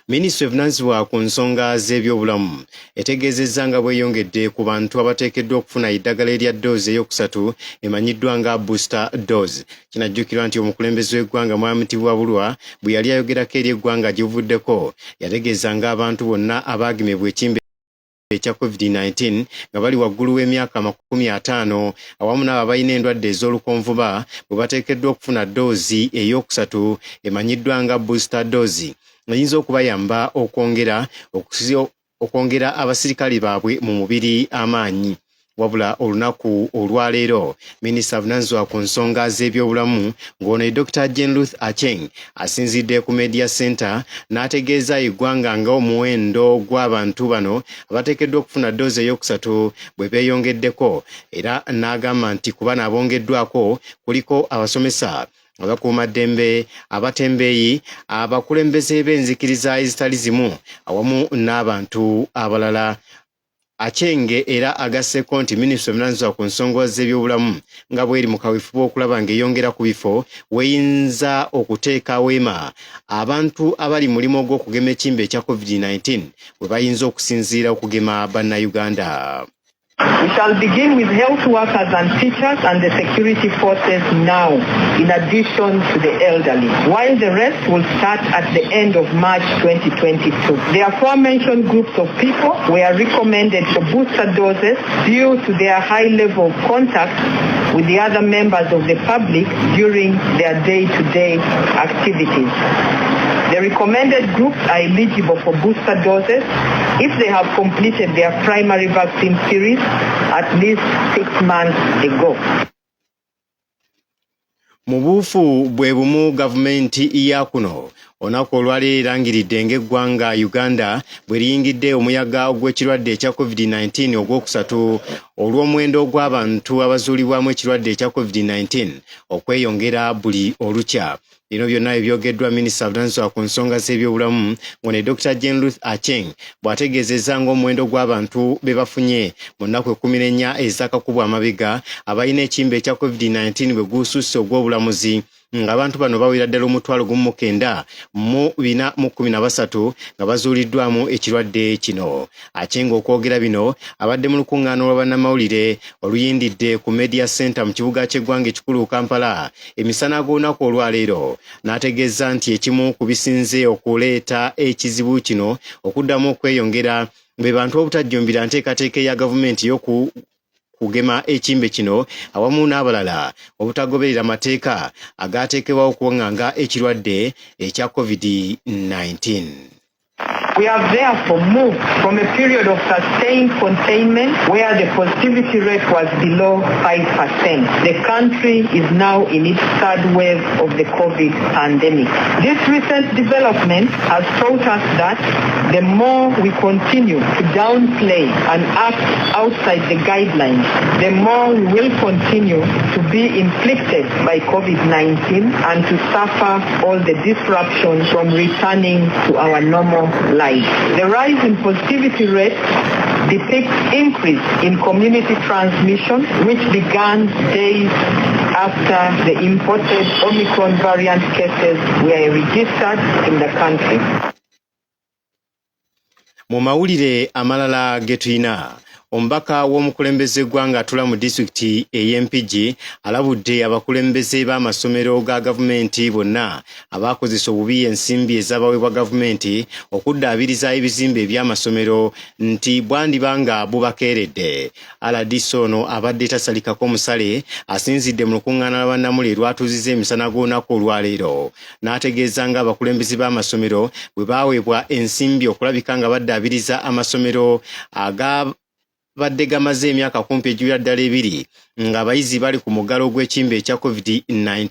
Minisitule evunaanyizibwa ku nsonga z'ebyobulamu etegeezezza nga bweyongedde ku bantu abateekeddwa okufuna eddagala erya ddoozi eyokusatu emanyiddwa nga booster dose. Kinajjukirwa nti omukulembeze w'eggwanga Mwami Tibwabulwa bwe yali ayogerako eri eggwanga gye buvuddeko yategeeza ng'abantu bonna abaagemebwa ekimbe ekya Covid-19 nga bali waggulu w'emyaka 50 awamu n'abo abalina endwadde ez'olukonvuba bwe bateekeddwa okufuna ddoozi eyookusatu emanyiddwa nga booster dose eyinza okubayamba okwongera abasirikale baabwe mu mubiri amaanyi. Wabula olunaku olwaleero minisita avunaanyizibwa ku nsonga z'ebyobulamu ng'ono ye Dokita Jane Ruth Aceng asinzidde ku Media Center n'ategeeza eggwanga nga omuwendo gw'abantu bano abateekeddwa okufuna ddoozi ey'okusatu bwe beeyongeddeko era n'agamba nti ku bano abongeddwako kuliko abasomesa, abakuumaddembe, abatembeeyi, abakulembeze b'enzikiriza ezitali zimu awamu n'abantu abalala. Aceng era agasseeko nti minisitule evunaanyizibwa ku nsonga z'ebyobulamu nga bw'eri mu kaweefube okulaba ng'eyongera ku bifo w'eyinza okuteeka weema abantu abali mu mulimu ogw'okugema ekimbe ekya Covid-19 we bayinza okusinziira okugema Bannayuganda. We shall begin with health workers and teachers and the security forces now, in addition to the elderly, while the rest will start at the end of March 2022. The aforementioned groups of people were recommended for booster doses due to their high level of contact with the other members of the public during their day-to-day activities. The recommended groups are eligible for booster doses if they have completed their primary vaccine series at least 6 months ago. Mu buufu bwe bumu gavumenti ya kuno olunaku olwaleero erangiridde ng'eggwanga Uganda bwe liyingidde omuyaga ogw'ekirwadde ekya Covid-19 ogwokusatu olw'omuwendo gw'abantu abazuulibwamu ekirwadde ekya Covid-19 okweyongera buli olukya. Bino byonna ebyogeddwa minisita avunaanyizibwa ku nsonga z'ebyobulamu ngo ne Dokita Jane Ruth Aceng bw'ategeezezza ng'omuwendo gw'abantu be bafunye mu nnaku 14 ezaakakubwa amabega abalina ekimbe ekya Covid-19 bwe gususse ogw'obulamuzi ng'abantu bano bawera ddala 1,413 nga bazuuliddwamu ekirwadde kino. Aceng okwogera bino abadde mu lukuŋŋaana lwa bannamawulire oluyindidde ku Media Center mu kibuga ky'eggwanga ekikulu Kampala emisana g'olunaku olwaleero n'ategeeza nti ekimu ku bisinze okuleeta ekizibu kino okuddamu okweyongera be bantu obutajjumbira nteekateeka eya gavumenti y'okugema ekimbe kino awamu n'abalala obutagoberera mateeka agaateekebwawo okuwanganga ekirwadde ekya Covid-19. We have therefore moved from a period of sustained containment where the positivity rate was below 5%. The country is now in its third wave of the COVID pandemic. This recent development has taught us that the more we continue to downplay and act outside the guidelines, the more we will continue to be inflicted by COVID-19 and to suffer all the disruptions from returning to our normal life. The rise in positivity rate depicts increase in community transmission, which began days after the imported Omicron variant cases were registered in the country. Mu mawulire amalala ge tulina, Omubaka w'omukulembeze gwanga atula mu disitulikiti ey'e Mpigi alabudde abakulembeze b'amasomero ga gavumenti bonna abaakozesa obubi ensimbi ezabaweebwa gavumenti okuddaabiriza ebizimbe eby'amasomero nti bwandiba nga bubakeeredde. RDC ono abadde tasalikako musale asinzidde mu lukuŋŋaana lwa bannamawulire lwatuuzizza emisana g'olunaku olwaleero n'ategeeza nga abakulembeze b'amasomero bwe baaweebwa ensimbi okulabika nga baddaabiriza amasomero agabadde gamaze emyaka kumpi egiwera ddala ebiri ng'abayizi bali ku muggalo gw'ekimbe ekya COVID-19.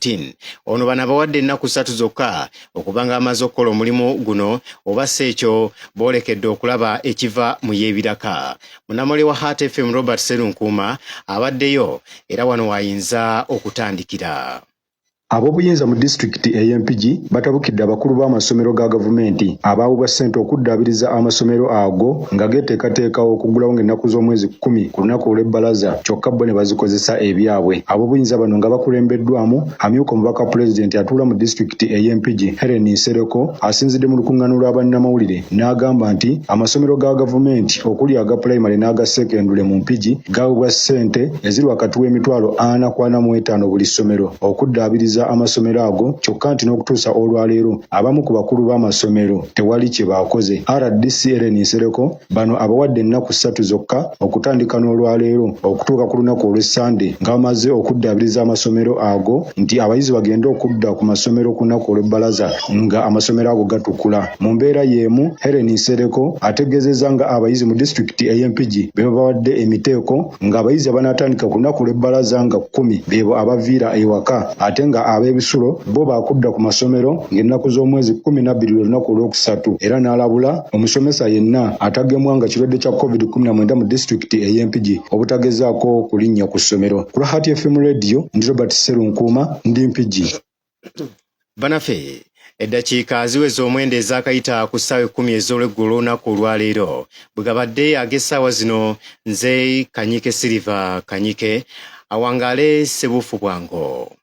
Ono bano abawadde ennaku ssatu zokka okuba nga bamaze okukola omulimu guno oba si ekyo boolekedde okulaba ekiva mu y'ebiraka. Munnamawulire wa Heart FM Robert Sserunkuuma abaddeyo era wano w'ayinza okutandikira. Ab'obuyinza mu disitulikiti ey'e Mpigi batabukidde abakulu b'amasomero ga gavumenti abaawebwa ssente okuddaabiriza amasomero ago nga geeteekateeka okuggulawo ng'ennaku z'omwezi kkumi ku lunaku olw'ebbalaza kyokka bo ne bazikozesa ebyabwe. Ab'obuyinza bano nga bakulembeddwamu amyuka omubaka wa pulezidenti atuula mu disitulikiti ey'e Mpigi Hellen Nsereko asinzidde mu lukungaana lwa bannamawulire n'agamba nti amasomero ga gavumenti okuli aga pulayimale n'aga ssekendule mu Mpigi gaawebwa ssente eziri wakati w'emitwalo ana ku ana mu etaano buli ssomero okuddaabiriza amasomero ago kyokka nti n'okutuusa olwaleero abamu ku bakulu b'amasomero tewali kye baakoze. Rdc Ellen Nsereko bano abawadde ennaku ssatu zokka okutandika n'olwaleero okutuuka ku lunaku olw'e Ssande nga bamaze okuddaabiriza amasomero ago nti abayizi bagende okudda ku masomero ku lunaku olw'ebbalaza nga amasomero ago gatukula. Mu mbeera y'emu Hellen Nsereko ategeezezza nga abayizi mu disitulikiti ey'e Mpigi be babawadde emiteeko ng'abayizi abanaatandika ku lunaku lw'ebbalaza nga kkumi beebo abaviira ewaka ate nga ab'ebisulo bo baakudda ku masomero ng'ennaku z'omwezi 12 lwe lunaku olwokusatu era n'alabula omusomesa yenna atagemwanga kirwadde kya Covid 19 mu disitulikiti ey'e Mpigi obutagezaako kulinnya ku ssomero. Ku lwa Heart FM Radio ndi Robert Sserunkuuma ndi Mpigi. Banafe eddakiika ziweze omwenda ezaakayita ku ssaawa ekkumi ez'olweggulo olunaku olwaleero bwe gabadde ag'essaawa zino nze Kanyike Silver Kanyike awangaale ssebuufu bwango.